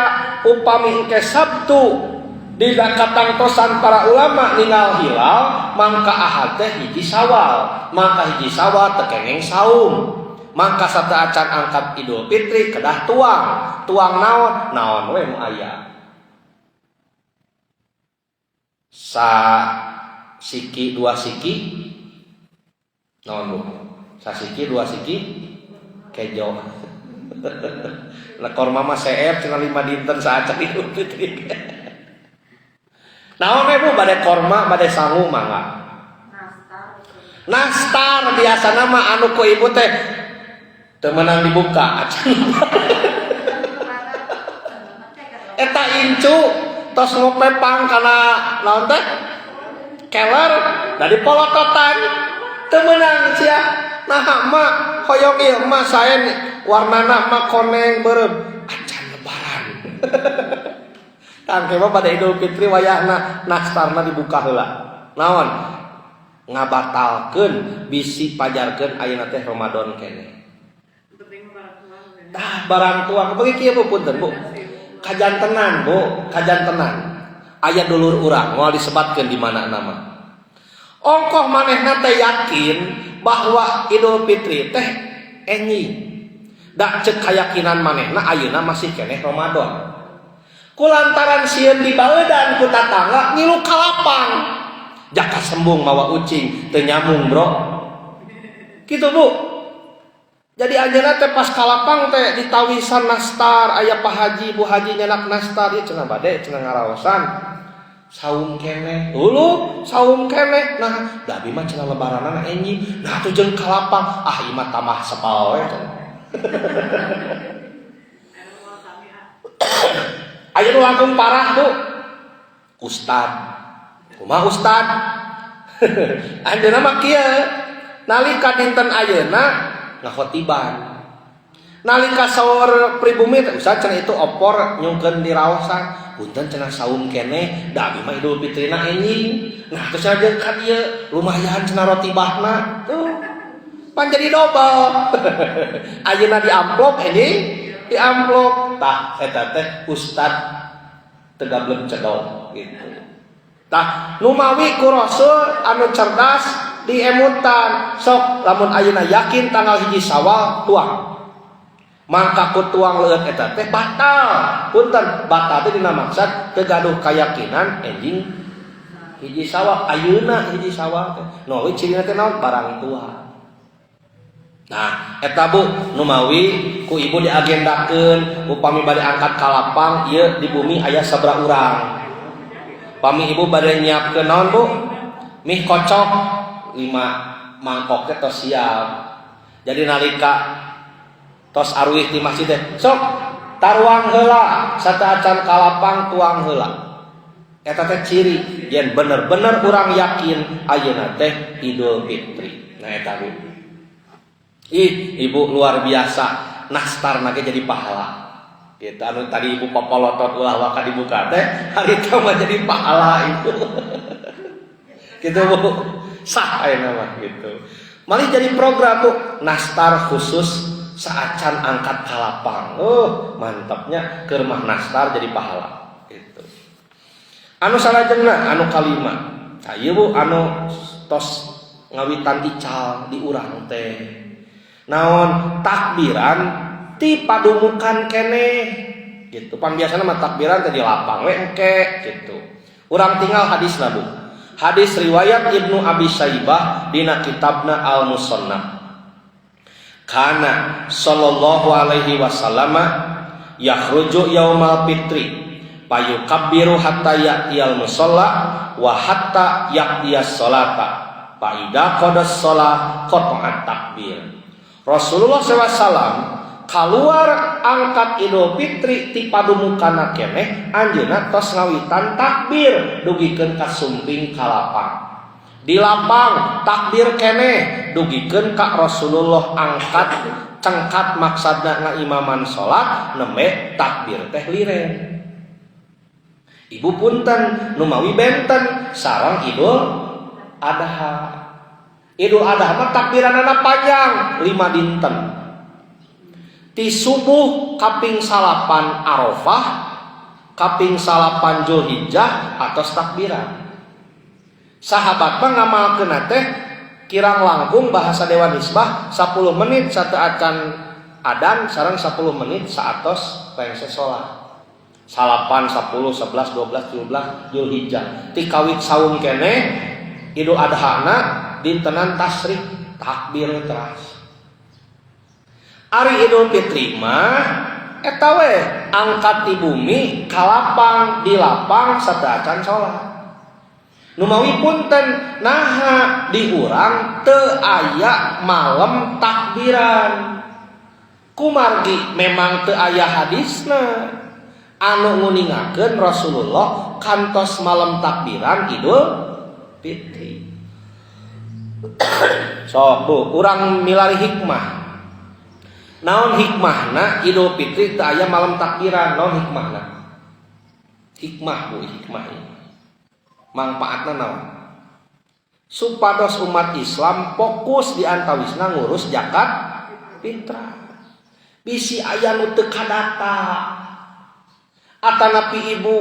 upami engke Sabtu dina katangtosan para ulama ningal hilal mangka Ahad teh hiji Sawal, mangka hiji Sawal teu kenging saum. Mangka sateuacan angkat Idul Fitri kedah tuang. Tuang naon? Naon we nu aya. Sa siki dua siki naon bu? Sasiki dua siki kejo. Lah korma mah seep cenah 5 dinten saacan Idul Fitri. Naon we bu bade korma bade sangu mangga. Nastar biasana mah anu ku ibu teh teu meunang dibuka acan. Eta incu tos ngopepang kana naon teh? Keler dari polototan teu meunang sia. Nah mak hoyong ieu mah sae warnana mah koneng beureum acan lebaran. Tangke mah pada Idul Fitri wayahna nastarna dibuka heula. Naon? Ngabatalkeun bisi pajarkeun ayeuna teh Ramadan keneh. Tah barang tuang bagi kieu Bu punten Bu. Kajantenan Bu, kajantenan. Aya dulur urang moal disebatkeun di mana nama. Ongkoh manehna teh yakin bahwa Idul Fitri teh enjing. Da ceuk kayakinan manehna ayeuna masih keneh Ramadan. Kulantaran sieun dibaeudan ku tatangga ngilu kalapang. Jaka sembung mawa ucing teu nyambung bro. Gitu, Bu. Jadi anjeunna teh pas kalapang teh ditawisan nastar, aya Pak Haji, Bu Haji nyandak nastar, ieu cenah bade cenah ngaraosan. Saum keneh. Ulu, saum keneh. Nah, da abi mah cenah lebaranana enjing. Nah, atuh jeung kalapang, ah ieu mah tambah sepal we cenah. Aya nu langkung parah, Bu. Ustad. Kumaha ustad? Anjeunna mah kieu. Nalika dinten ayeuna ngakhotiban. Nalika saur pribumi teh, ustad cenah itu opor nyungkeun di raosan. Punten cenah saum keneh, da abi mah Idul Fitrina enjing. Nah, terus jeung ka dieu lumayan cenah rotibahna. Tuh. Pan jadi dobel. Ayeuna di amplop enjing, di amplop. Tah eta teh ustad teu gablek cedok gitu. Tah numawi ku Rasul anu cerdas diemutan, sok lamun ayeuna yakin tanggal 1 Syawal tuang. Mangka ku tuang leueut eta teh batal. Punten, batal teh dina maksad teu gaduh kayakinan enjing 1 Syawal, ayeuna 1 Syawal teh. Numawi cirina teh naon? Barang tua. Nah, eta Bu numawi ku ibu diagendakeun upami bade angkat kalapang ieu di bumi aya sabaraha urang. Pami ibu bade nyiapkeun naon, Bu? Mie kocok 5 mangkok teh tos siap. Jadi nalika tos aruih di masjid teh, sok taruang heula sateuacan kalapang tuang heula. Eta teh ciri yen bener-bener urang yakin ayeuna teh Idul Fitri. Nah eta Bu. Ih, ibu luar biasa, nastar nage jadi pahala. Gitu anu tadi ibu papalotot ulah waka dibuka teh, harita mah jadi pahala ibu. Gitu Bu. Sah ayeuna mah gitu. Malih jadi program Bu, nastar khusus saacan angkat kalapang. Oh, mantapnya ke rumah nastar jadi pahala gitu. Anu salajengna anu kalima. Tah ieu Bu anu tos ngawitan ical di urang teh. Naon takbiran ti padumukan keneh gitu. Pan biasana mah takbiran teh di lapang we engke gitu. Urang tinggal hadisna Bu. Hadis riwayat Ibnu Abi Syaibah dina kitabna Al-Musannaf. Kana sallallahu alaihi wasallam yakhruju yaumal fitri payukabbiru hatta ya'tiyal musalla wa hatta yaqdiyas salata fa idza qadas shalah qata'at takbir. Rasulullah SAW keluar angkat Idul Fitri ti padumukana keneh anjeunna tos ngawitan takbir dugikeun ka sumping ka lapang. Di lapang takbir keneh dugikeun ka Rasulullah angkat cengkat maksadna ngaimaman salat nembe takbir teh liren. Ibu punten numawi benten sareng Idul Adha. Idul Adha mah takbiranana panjang 5 dinten. Ti subuh kaping 9 Arafah, kaping 9 Zulhijjah atos takbiran. Sahabat mah ngamalkeun teh kirang langkung bahasa Dewan Hisbah 10 menit sateuacan adan sareng 10 menit saatos rengse salat. 9, 10, 11, 12, 13 Zulhijjah. Ti kawit saum keneh Idul Adhana dintenan tasrik takbir teras. Ari Idul Fitri mah eta we angkat di bumi kalapang di lapang sateuacan salat. Numawi punten naha di urang teu aya malam takbiran. Kumargi memang teu aya hadisna anu nguningakeun Rasulullah kantos malam takbiran Idul Fitri. Sok Bu, urang milari hikmah. Naon hikmahna Idul Fitri teu aya malam takbiran, naon hikmahna? Hikmah Bu, hikmah ieu. Mangpaatna naon? Supados umat Islam fokus di antawisna ngurus zakat fitrah. Bisi aya nu teu kadata. Atanapi ibu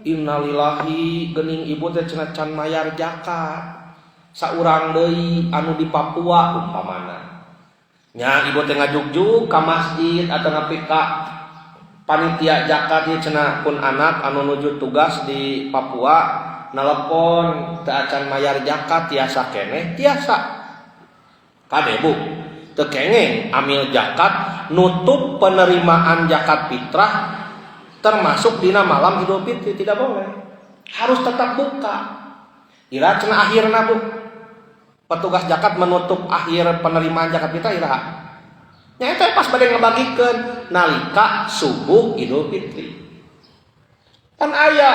innalillahi geuning ibu teh cenah can mayar zakat. Saurang deui anu di Papua umpamana. Nya ibu teh ngajugjug ka masjid atanapi ka panitia zakat ieu cenah pun anak anu nuju tugas di Papua nelepon teu acan mayar zakat tiasa keneh tiasa. Kade, Bu, teu kenging amil zakat nutup penerimaan zakat fitrah termasuk dina malam Idul Fitri, tidak boleh. Harus tetap buka. Ira cenah akhirna, Bu? Petugas zakat menutup akhir penerimaan zakat fitrah iraha? Nya eta pas bade ngabagikeun nalika subuh Idul Fitri. Kan aya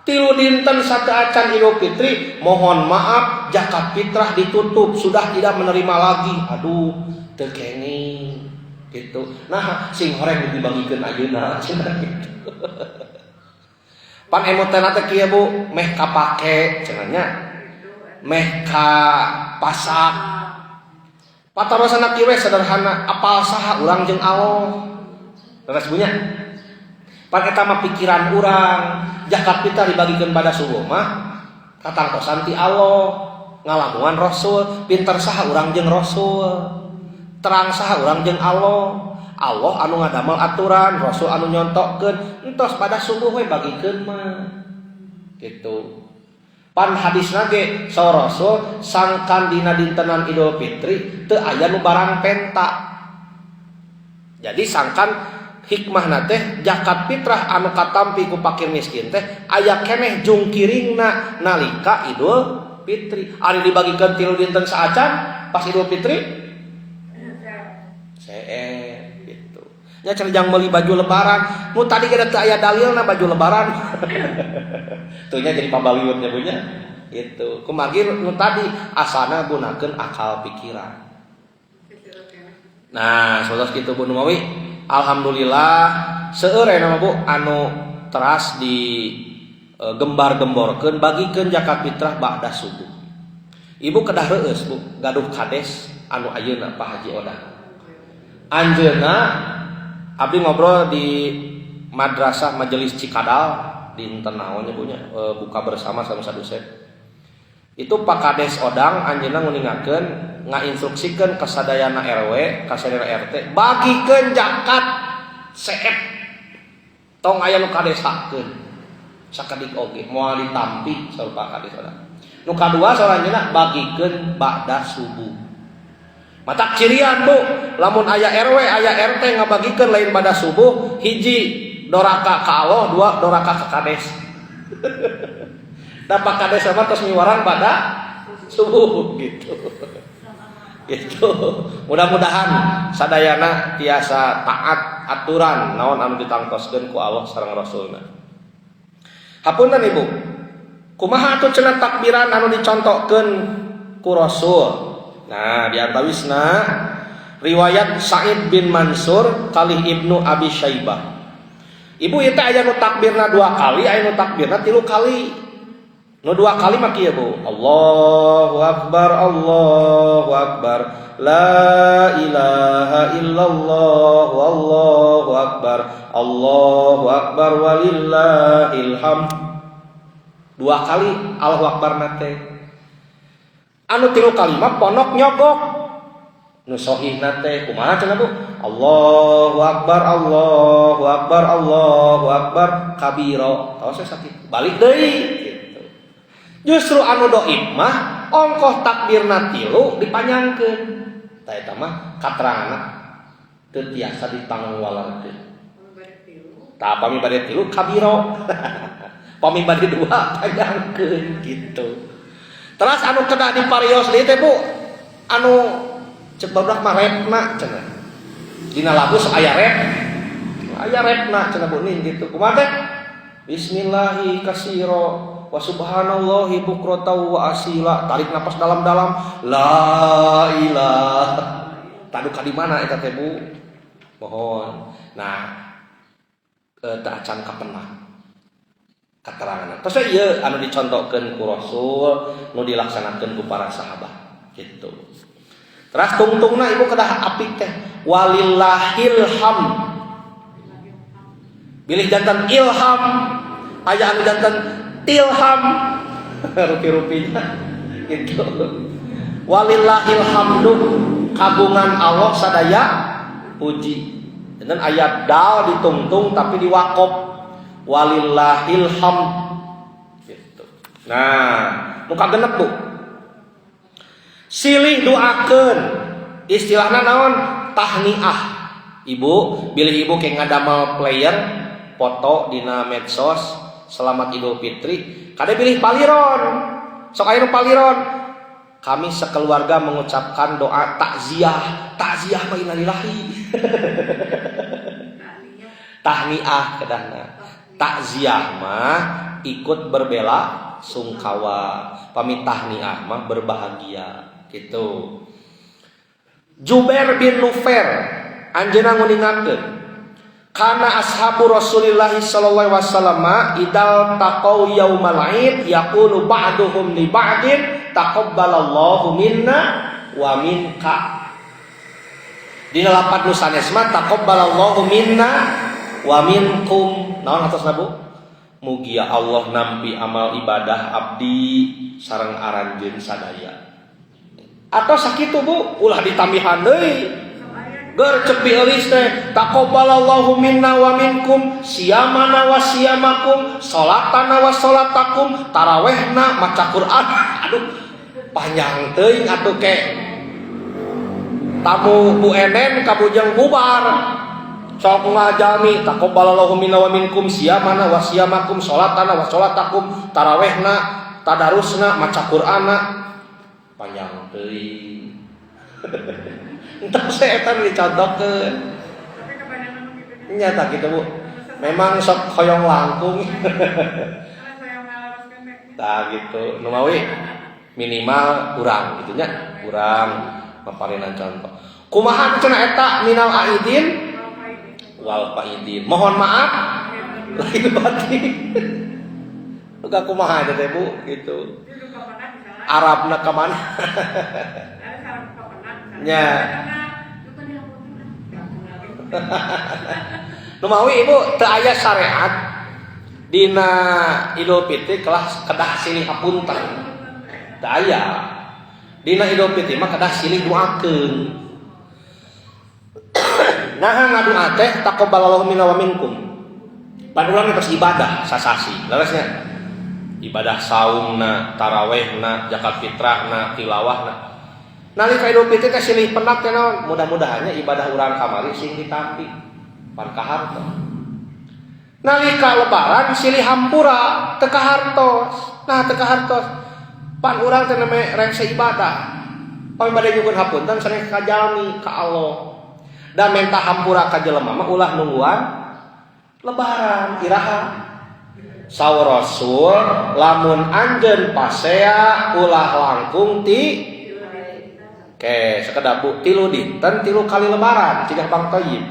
3 dinten sateuacan Idul Fitri, "Mohon maaf, zakat fitrah ditutup, sudah tidak menerima lagi." Aduh, teu kenging gitu. Nah, sing horeng dibagikeun ayeuna cenah gitu. Pan emutna teh kieu, Bu, meh kapake cenah nya. Meh ka pasak. Patarosana kieu we sederhana, apal saha urang jeung Allah. Leres, Bu, nya? Pan eta mah pikiran urang, zakat fitrah dibagikeun pada subuh mah katangtosan ti Allah, ngalamuan Rasul, pinter saha urang jeung Rasul. Terang saha urang jeung Allah. Allah anu ngadamel aturan, Rasul anu nyontokeun, entos pada subuh we bagikeun mah. Gitu. Pan hadisna ge saur Rasul sangkan dina dintenan Idul Fitri teu aya nu barang penta. Jadi sangkan hikmahna teh zakat fitrah anu katampi ku fakir miskin teh aya keneh jungkiringna nalika Idul Fitri. Ari dibagikeun 3 dinten saacan pas Idul Fitri seet gitu. Nya cenah jang meuli baju lebaran. Nu tadi ge teu aya dalilna baju lebaran. Tuh nya jadi pabaliut nya, Bu, nya. Itu. Kumargi nu tadi asana gunakeun akal pikiran. Nah, sados kitu, Bu Numawi. Alhamdulillah seueur aya mah, Bu, anu teras di gembar-gemborkeun bagikeun zakat fitrah ba'da subuh. Ibu kedah reueus, Bu, gaduh kades anu ayeuna Pak Haji Odah. Anjeunna abdi ngobrol di Madrasah Majelis Cikadal dinten naon nya, Bu, nya, buka bersama sama Sadusep. Itu Pak Kades Odang anjeunna nguningakeun, ngainstruksikeun ka sadayana RW, ka sadayana RT, bagikeun zakat seep. Tong aya nu kadesakeun. Sakedik oge moal ditampi saur Pak Kades Odang. Nu kadua saur anjeunna bagikeun ba'da subuh. Matak cirian, Bu, lamun aya RW, aya RT ngabagikeun lain pada subuh, hiji doraka ka Allah, dua doraka ka kades. Da Pak Kades sama tos miwarang pada subuh gitu. Gitu. Mudah-mudahan sadayana tiasa taat aturan naon anu ditangtoskeun ku Allah sareng Rasulna. Hapunten, Ibu. Kumaha atuh cenah takbiran anu dicontohkeun ku Rasul? Nah, di antawisna riwayat Sa'id bin Mansur kalih Ibnu Abi Syaibah. Ibu, ieu teh aya nu takbirna dua kali, aya nu takbirna tilu kali. Nu dua kali mah kieu, Bu. Allahu akbar, Allahu akbar. La ilaha illallah, wallahu akbar. Allahu akbar walillahil hamd. Dua kali Allahu akbar nate. Anu tilu kali mah pondok nyogok. Nu sohihna teh kumaha cenah, Bu? Allahu akbar, Allahu akbar, Allahu akbar kabiro. Tahu saya sakit. Balik deui gitu. Justru anu doib mah ongkoh takbirna tilu dipanjangkeun. Tah, eta mah kateranganna teu tiasa ditangwalarkeun. Tah, pami bade tilu kabiro. Pami bade dua panjangkeun gitu. Terus anu kedah diparios deui teh, Bu, anu cek barudak mah repna cenah. Dina lagu sok aya rep. Aya repna cenah, Bu Nin, gitu. Kumaha teh? Bismillahi kasiro wa subhanallahi bukrata wa asila. Tarik napas dalam-dalam. La ilaha. Tadu ka di mana eta teh, Bu? Mohon. Nah, teu acan kapenah keterangan. Terus ieu anu dicontohkeun ku Rasul, nu dilaksanakeun ku para sahabat gitu. Terus tungtungna Ibu kedah apik teh walillahil hamd. Bilih janten ilham, aya anu janten tilham rupi-rupinya gitu. Walillahil hamdu, kagungan Allah sadaya puji. Dan ayat dal ditungtung tapi diwakop walillahil hamd gitu. Nah, nu kagenep, Bu. Silih doakeun. Istilahna naon? Tahniah. Ibu, bilih ibu ke ngadamel flyer foto dina medsos selamat Idul Fitri, kade bilih paliron. Sok aya nu paliron. Kami sekeluarga mengucapkan doa takziah. Takziah mah innalillahi. Tahniah kedahna. Takziah mah ikut berbela sungkawa. Pami tahniah mah berbahagia gitu. Jubair bin Nufair anjeunna nguningakeun kana ashabu Rasulillah sallallahu alaihi wasallam idza taqau yaumal id yaqulu ba'duhum li ba'din taqabbalallahu minna wa minka. Dina lapat nu sanes mah taqabbalallahu minna wa minkum. Naon atos Bu? Mugia Allah nampi amal ibadah abdi sareng aranjeun sadaya. Atau sakitu Bu, ulah ditambihan deui. Gercep eulis teh taqabbalallahu minna wa minkum siyamana wa siyamakum salatana wa salatakum tarawehna maca Quran. Aduh, panjang teuing atuh ke. Tamu Bu Enen ka Bujang bubar. Sok ngajami taqabbalallahu minna wa minkum siyamana wa siyamakum salatana wa salatakum tarawehna tadarusna maca Qur'anna, panjang teuing. Entah saya eta dicontohkeun. Nya tah kitu Bu. Memang sok hoyong langkung. Tah gitu. Nu mawi minimal urang gitu nya, urang maparinan contoh. Kumaha cenah eta minal aidin wal faidin. Mohon maaf lahir batin. Duka kumaha eta teh Bu gitu. Arabna ka mana? Nya. Nu mawi Ibu, teu aya syariat dina Idul Fitri kelah kedah silih hapunten. Teu aya. Dina Idul Fitri mah kedah silih doakeun. Nah, ngadoa teh taqabbalallahu minna wa minkum. Pan urang terus ibadah sasasi. Leresnya ibadah saumna, tarawehna, zakat fitrahna, tilawahna. Nalika Idul Fitri teh silih pendak teh naon? Mudah-mudahannya ibadah urang kamari sing ditampi. Pan kahartos. Nalika Lebaran silih hampura teu kahartos. Nah, teu kahartos. Pan urang teh neme rengse ibadah. Pami bade nyuhun hapunten sering ka jalmi ka Allah. Dan minta hampura ka jelema mah ulah nungguan Lebaran, iraha. Saur Rasul lamun anjeun pasea ulah langkung ti ke sekedap Bu, 3 dinten 3 kali Lebaran cigah Bang Toyib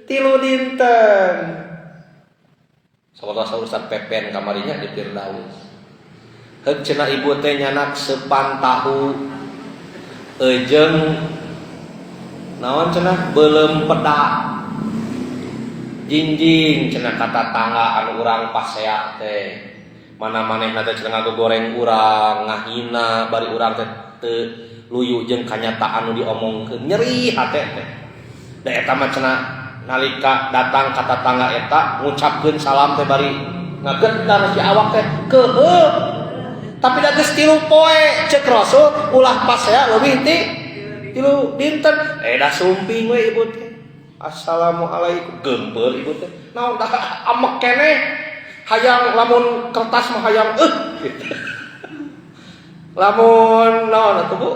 3 dinten. Saur Ustaz Pepen kamarinya di Firdaus. Heuk cenah ibu teh nyanak sepan tahu ejeng naon cenah belum peda jinjing cenah kata tangga anu urang pasea teh mana manehna teh cenah ngagoreng urang, ngahina, bari urang teh teu luyu jeung kanyataan nu diomongkeun, nyeri hate teh. Da eta mah cenah nalika datang ka tatangga eta ngucapkeun salam teh bari ngagetar si awak teh keuheuh. Tapi da geus 3 poe, cek Rasul ulah pasea leuwih ti 3 dinten. Eh, da sumping we ibu teh, assalamualaikum, geumpeur ibu teh. Naon dah, amek keneh, hayang lamun kertas mah hayang gitu. Lamun naon atuh Bu,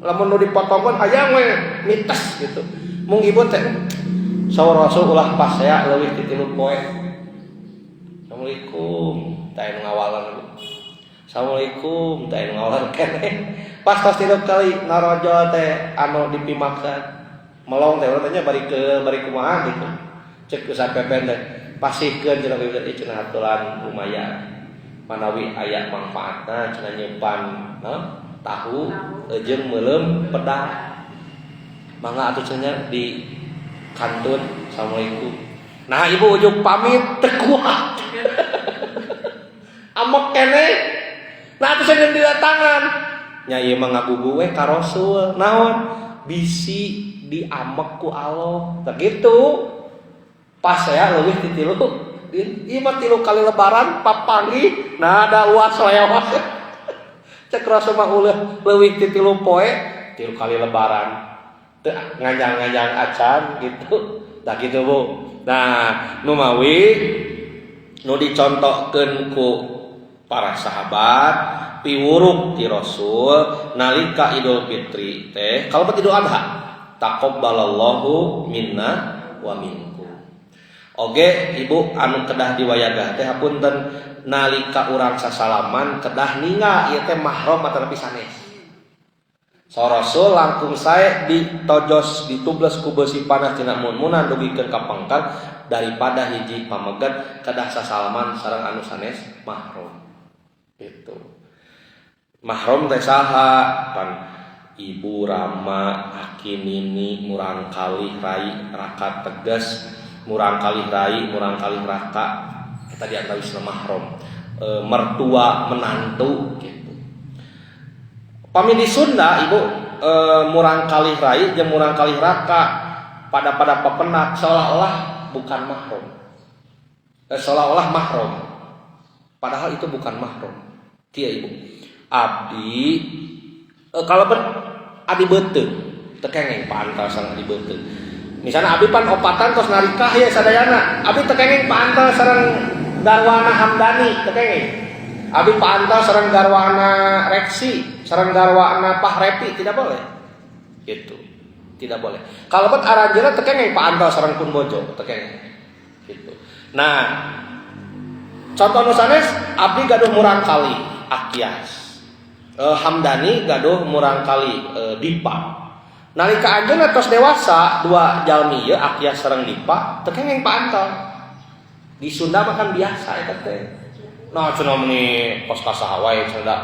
lamun nu dipotongkeun hayang we mites gitu. Mung ibu teh saur Rasul ulah pasea leuwih ti 3 poe. Assalamualaikum, teh nu ngawalan Bu. Assalamualaikum, teh nu ngawalan keneh. Pas tos 3 kali narojol teh anu dipimakan melong teh urang teh bari ke bari kumaha gitu. Cek Ustaz Pepen teh pasihkeun cenah ieu cenah aturan lumayan manawi aya manfaatna cenah nyimpan naon tahu jeung meuleum pedang, mangga atuh cenah di kantun. Assalamualaikum. Nah, ibu ujug pamit teu kuat, amek keneh. Nah, atuh cenah didatangan nya ieu mah ngagugu we ka Rasul naon bisi diamek ku Allah. Tah gitu, pas saya leuwih ti 3, ieu mah 3 kali Lebaran papanggih. Nah, ada uas lewas. Cek Rasul mah ulah leuwih ti 3 poe, 3 kali lebaran. Teu nganjang-nganjang acan gitu. Tah kitu Bu. Nah, nu mawi nu dicontohkeun ku para sahabat piwuruk ti Rasul nalika Idul Fitri teh kalau Idul Adha, taqabbalallahu minna wa minkum. Oge ibu anu kedah diwayagah teh hapunten nalika urang sasalaman kedah ningal ieu teh mahram atanapi sanes. So Rasul langkung sae ditojos ditubles ku beusi panas tina mun-munan dugikeun ka pangkal daripada hiji pamegat kedah sasalaman sareng anu sanes mahram. Gitu. Mahram teh saha? Pan ibu, rama, aki, nini, murangkalih, rai, raka tegas, murangkalih rai, murangkalih raka, eta di antawisna mahram. Mertua, menantu gitu. Pami di Sunda ibu, murangkalih rai jeung murangkalih raka pada papenak seolah-olah bukan mahram. Seolah-olah mahram. Padahal itu bukan mahram. Kia ibu. Abdi, kalau adi beuteung teu kengeng paantel sareng adi beuteung. Misalnya abdi pan opatan tos narikah ya sadayana. Abdi teu kengeng paantel sareng garwana Hamdani, teu kengeng. Abdi paantel sareng garwana Reksi, sareng garwana Pahrepi, tidak boleh. Gitu. Tidak boleh. Kalau bet aranjeunna teu kengeng paantel sareng pun bojo, teu kengeng. Gitu. Nah, contoh nu sanes abdi gaduh murangkali Akias. Hamdani gaduh murangkali Dipa. Nalika anjeunna tos dewasa dua jalmi ieu Akias sareng Dipa teu kengeng paantel. Di Sunda mah kan biasa eta teh. Nah, cenah meni kos ka saha wae cenah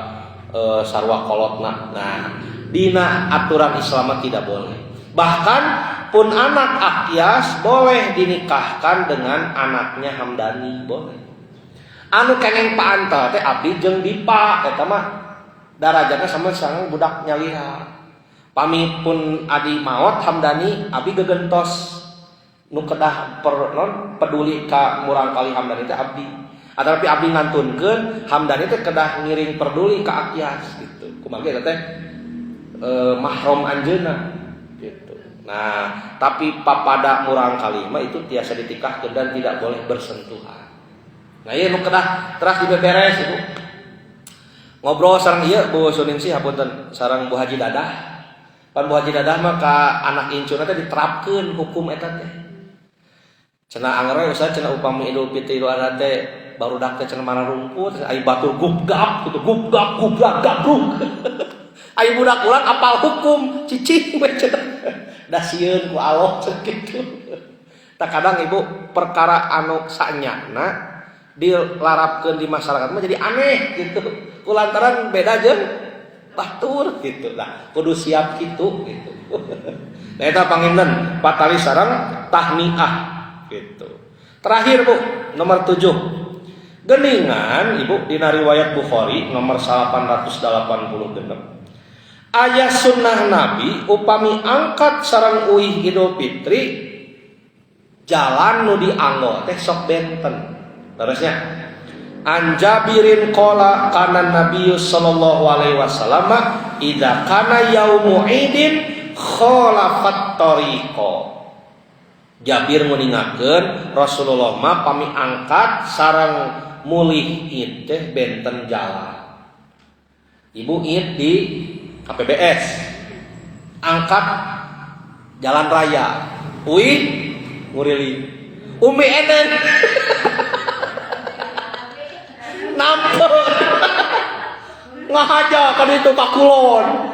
sarua kolotna. Nah, dina aturan Islam mah tidak boleh. Bahkan pun anak Akias boleh dinikahkan dengan anaknya Hamdani, boleh. Anu kengeng paantel teh abdi jeung Dipa eta mah darajatna sama sareng budak nyalira. Pami pun adi maot Hamdani abdi gegentos nu kedah per, non, peduli ka murangkali Hamdani teh abdi. Atapi abdi ngantunkeun Hamdani teh kedah ngiring peduli ka Akias gitu. Kumaha eta teh mahram anjeunna gitu. Nah, tapi papada murangkali mah itu tiasa ditikahkeun dan tidak boleh bersentuhan. Nah, ieu nu kedah teras dibeberes ibu. Ngobrol sareng ieu Bu Suningsih hapunten sareng Bu Haji Dadah. Pan Bu Haji Dadah mah ka anak incuna teh diterapkeun hukum eta teh. Cenah anger we ustaz cenah upami Idul Fitri Idul Adha teh barudak teh cenah mana rungkut ai batur gupgap gitu gupgap gupgap gabruk. Ai budak urang apal hukum cicing we cenah. Da sieun ku Allah cenah kitu. Tak kadang ibu perkara anu sanyana dilarapkeun di masyarakat mah jadi aneh gitu. Kulantaran beda jeung batur gitu. Nah, kudu siap gitu gitu. Nah, eta panginten patali sareng tahniah gitu. Terakhir Bu, nomor 7. Geningan Ibu dina riwayat Bukhari nomor 886. Aya sunnah Nabi upami angkat sareng uih Idul Fitri jalan nu dianggo teh sok benten. Terusnya An Jabirin qala kana Nabi sallallahu alaihi wasallam idza kana yaumu idin khalafat tariqa. Jabir nguningakeun Rasulullah mah pami angkat sareng mulih id teh benten jalan. Ibu id di KPBS. Angkat jalan raya. Uih nguriling. Umi enen. Nampe. Ngahaja kan itu kakulon.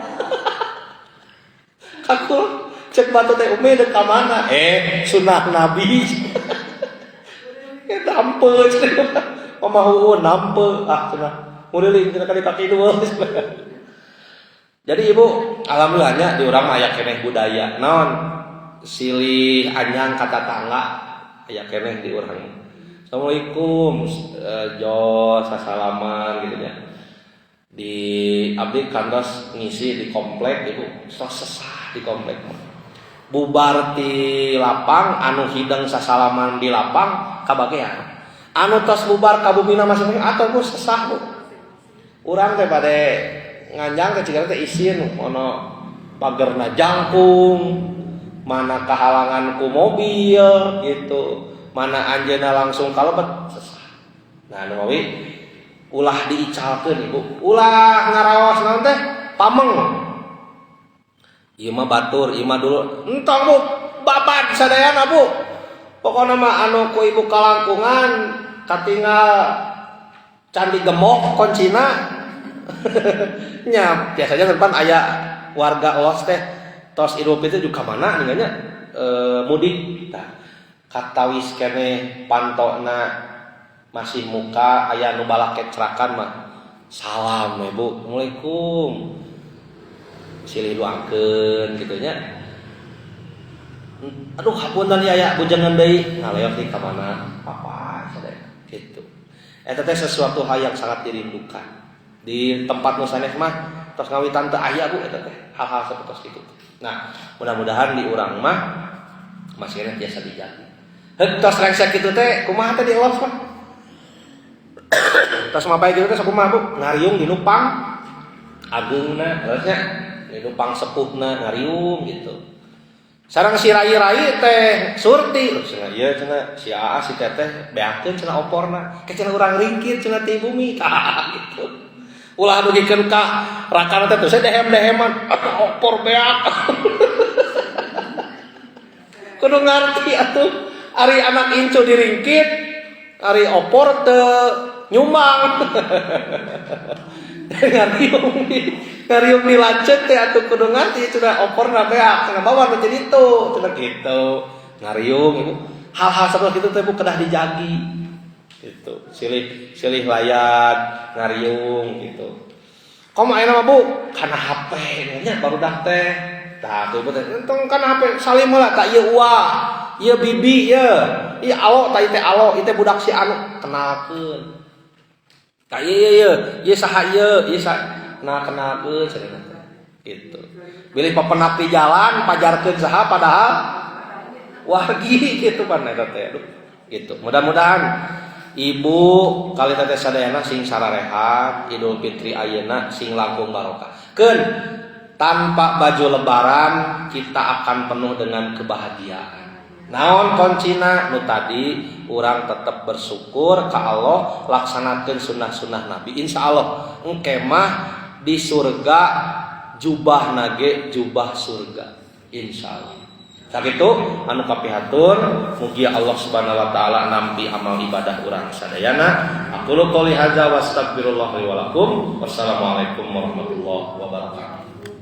Kakulon. Cek batu teh Umi dek ka mana? Sunah Nabi. Nampe Mama huun nampe ah cenah. Nguriling cenah ka kaki dua. Jadi ibu alhamdulillahnya di urang mah aya keneh budaya naon silih anyang ka tatangga aya keneh di urang. Assalamualaikum, jos sasalaman gitu nya. Di abdi kantos ngisi di komplek ibu tos sesah di komplek mah. Bubar ti lapang anu hideng sasalaman di lapang kabagean. Anu tos bubar ka bumina masing-masing atau bu sesah bu. Urang teh bade nganjang teh cigana teh isin ono pagerna jangkung, mana kahalangan ku mobil gitu, mana anjeunna langsung kalebet sesah. Nah, nu mawi ulah diicalkeun, Ibu, ulah ngaraos naon teh pameng. Ieu mah batur, ieu mah dulu. Entong, Bu, babad sadayana, Bu. Pokokna mah anu ku ibu kalangkungan katinggal candi gemok kuncina nya. Biasanya depan aya warga los teh tos Idul Fitri juga mana ninganya mudik. Tah, katawis keneh pantona masih muka, aya nu balak kecrakan mah salam, "Ibu, assalamualaikum," silih doakeun kitu nya. "Aduh, hapunten ya, aya bujangan deui ngaleot di ka mana papa sadaya," gitu. Eta teh sesuatu hal yang sangat dirindukan. Di tempat nu sanes mah tos ngawitan teu aya, Bu, eta teh hal-hal seperti itu. Nah, mudah-mudahan di urang mah masih keneh biasa dijaga. Heuk, tos rengsek kitu teh kumaha teh di los mah? Tos mabay kitu teh sakumaha, Bu? Ngariung di nu pang ageungna, leresnya di nu pang sepuhna ngariung gitu. Sareng si rai-rai teh Surti, loh cenah ieu cenah si Aa si Teteh beakeun cenah oporna, ke cenah urang ringkit cenah ti bumi, tah gitu. Ulah dugikeun ka rakan teh terus dehem-deheman, opor beak. Kudu ngarti atuh, ari anak incu diringkit, ari opor teu nyumbang. Ngariung di lanceuk teh atuh kudu ngarti cenah oporna beak, cenah bawa nu jadi itu, cenah gitu. Ngariung, Ibu. Hal-hal seperti itu teh, Bu, kedah dijagi. Gitu. Silih silih layat, ngariung gitu. Komo ayeuna mah, Bu, kana HP nya barudak teh. Tah tuh, Ibu teh, entong kana HP, salim heula, tah ieu ua, ieu bibi ieu. Ieu alo, tah ieu teh alo, ieu teh budak si anu, kenalkeun. Tah ieu ieu ieu, ieu saha ieu, ieu saha. Nah, kenalkeun cenah teh. Gitu. Bilih papenak di jalan pajarkeun saha padahal wargi gitu pan eta teh. Aduh, gitu. Mudah-mudahan Ibu kali teteh sadayana sing sararehat, Idul Fitri ayeuna sing langkung barokah. Keun tanpa baju lebaran kita akan penuh dengan kebahagiaan. Naon kuncina? Nu tadi, urang tetap bersyukur ke Allah, laksanakeun sunnah-sunnah Nabi. Insya Allah engke mah di surga jubah nage jubah surga. Insya Allah. Sakitu anu kapihatur, mugia Allah Subhanahu wa taala nampi amal ibadah urang sadayana. Aqulu qouli hadza wa astaghfirullah li wa lakum. Wassalamualaikum warahmatullahi wabarakatuh.